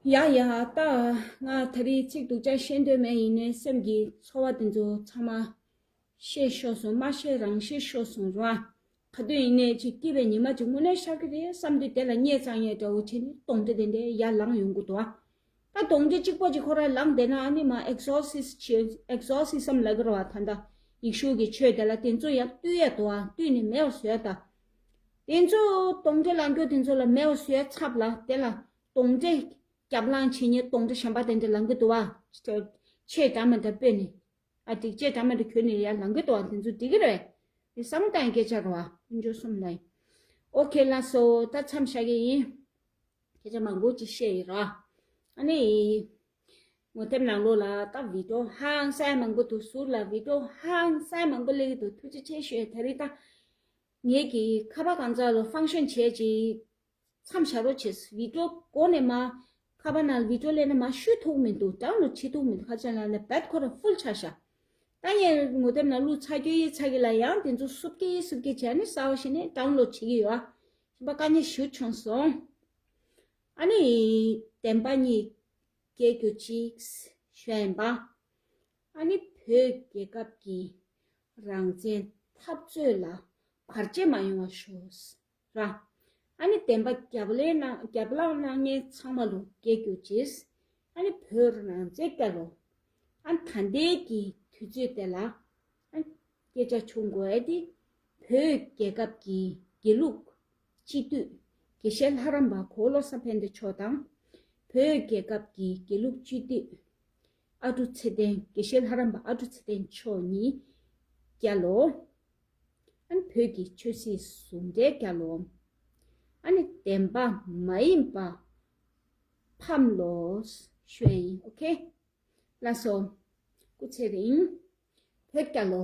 ཡ་ཡ་ད་ང་ད་རེས་ཚིག་སྡུག་ཅག་བཤད་འདོད་མེད་ཡིན་ནའི་སེམས་ཀྱི་ཚོར་བ་དེ་ཚོ་ཚང་མ་བཤད་ཤོར་སོང་མ་བཤད་རང་བཤད་ཤོར་སོང་ར། ག་དུས་ཡིན་ནའི་ཅིག་སྐྱིད་པའི་ཉི་མ་ཅིག་དངོས་གནས་ཤར་གི་རེད་བསམ་དུས་དེ་ལ་བརྙས་ཙང་ཡས་འདྲ་བོ་བྱས་ནས་གདོན་འདྲེ་དེ་འདྲའི་ཡར་ལངས་ཡོང་གི་འདུག་ཨ། ད་གདོན་འདྲེ་གཅིག་པོ་ཅིག་ཁོ་རང་ལངས་བསྡད་ན་ཨ་ནི་མ་exorcist་བྱེད་exorcism་ལབ་ཀྱི་རེད་བ། ད་ལྟ་ཡེ་ཤུ་གི་ཆོས་དེ་ལ་དེ་ཚོ་ཡང་བཏུལ་ཡས་འདུག་ཨ། བཏུལ་ནས་མེད་པ་བཟོས་ད། དེ་ཚོ་གདོན་འདྲེ་ལངས་རྒྱུ་དེ་ཚོ་ལ་མེད་པ་བཟོས་ཚབ་ལ་དེ་ལ་གདོན་འདྲེ་རྒྱབ་ལངས་བྱེད་མཁན་གདོན་འདྲེ་གཞན་པ་དེ་འདྲ་ལངས་ཀྱི་འདུག་ཨ། ཆོས་འདྲ་མི་འདྲ་སྤེལ་ནས། ཨ་སྒྲིག་ཆས་འདྲ་མི་འདྲ་གྱོན་ནས་ཡར་ལངས་ཀྱི་འདུག་ཨ། དེ་ཚོ་འགྲིག་གི་རེད། དེ་བསམ་བློ་བཏང་ཡས་སྐད་ཆ་རེད་བ། དཀོན་མཆོག་གསུམ་ལ་ཡིན། ཨོ་ཁེ་ལགས་སོ། ད་མཚམས་བཞག་གི་ཡིན། སྐད་ཆ་མང་པོ་ཅིག་བཤད་ཡོད་ར། ཨ་ནི། ངོ་དེབ་ནང་ལོགས་ལ་ད་video་ཧང་སང་མང་པོ་འདུག་ཟུར་ལ་video་ཧང་སང་མང་པོ་སླེབས་ཀྱི་འདུག་ཐུགས་རྗེ་ཆེ་ཞུ། ད་རེས་ད་ངེད་ཀྱི་ཁ་པར་གང་ཚ་ལོ་function་བྱས་ཅིག་མཚམས་བཞག་རོགས་བྱས། video་འགོ་ནས་མ་ཁ་པར་ནང་video་སླེབས་ན་མ་བཤུས་ཐུབ་མི་འདུག download་བྱེད་ཐུབ་མི་འདུག་ཁ་ཅན་ལ་ལས་bad་ཁོ་ར་full་ཆགས་ཤག་ད་ངས་ངོ་དེབ་ནང་བླུགས་ཚར་རྒྱུ་ཡིན་ཚར་གི་ལ་ཡང་དེ་ཚོ་སུབ་ཀྱི་སུབ་ཀྱི་བྱས་ནས་གསར་པ་ཞིག་ནས་download་བྱེད་ཀྱི་ཡོད། ཨ་ཞིམ་པ་དཀའ་ངལ་ཞུ་བྱུང་སོང་། ཨ་ནི། བདེན་པ་གཉིས། སྐྱེ་རྒྱུ་གཅིག་ཞུ་ཡ་ཡིན་པ། ཨ་ནི་བོད་རྒྱལ་ཁབ་ཀྱི་རང་བཙན་འཐབ་རྩོད་ལ་བར་ཆད་མ་ཡོང་བ་ཤོག་ར། ཨ་ནི་བདེན་པ་རྒྱབ་ལེན་གནང་རྒྱབ་ལངས་གནང་མཁན་ཚང་མ་ལོ་རྒྱལ་རྒྱུ་ཅེས། ཨ་ནི་བོད་རང་བཙན་རྒྱལ་ལོ། ཨ་ནི་ད་ལྟའི་གི་དུས་ཚོད་དེ་ལ། ཨ་ནི་སྐད་ཆ་བྱུང་དགོས་ཨ་དེ། བོད་རྒྱལ་ཁབ་ཀྱི་དགེ་ལུགས་སྤྱི་འཐུས་དགེ་བཤེས་ལྷ་རམས་པ་གོ་བོ་བློ་བཟང་ཕན་བདེ་མཆོག་དང་། བོད་རྒྱལ་ཁབ་ཀྱི་དགེ་ལུགས་སྤྱི་འཐུས་ཨ་ཀྲུག་ཚེ་བརྟན། དགེ་བཤེས་ལྷ་རམས་པ་ཨ་ཀྲུག་ཚེ་བརྟན་མཆོག་གཉིས་རྒྱལ་ལོ། ཨ་ནི་བོད་ཀྱི་ཆོས་སྲིད་ཟུང་འབྲེལ་རྒྱལ་ལོ། ཨ་ནི་བདེན་པ་མ་ཡིན་པ་ཕམ་ལོ་ཞུ་ཡ་ཡིན། ཨོ་ཁེ། ལགས་སོ། སྐུ་ཚེ་རིང་། བོད་རྒྱལ་ལོ།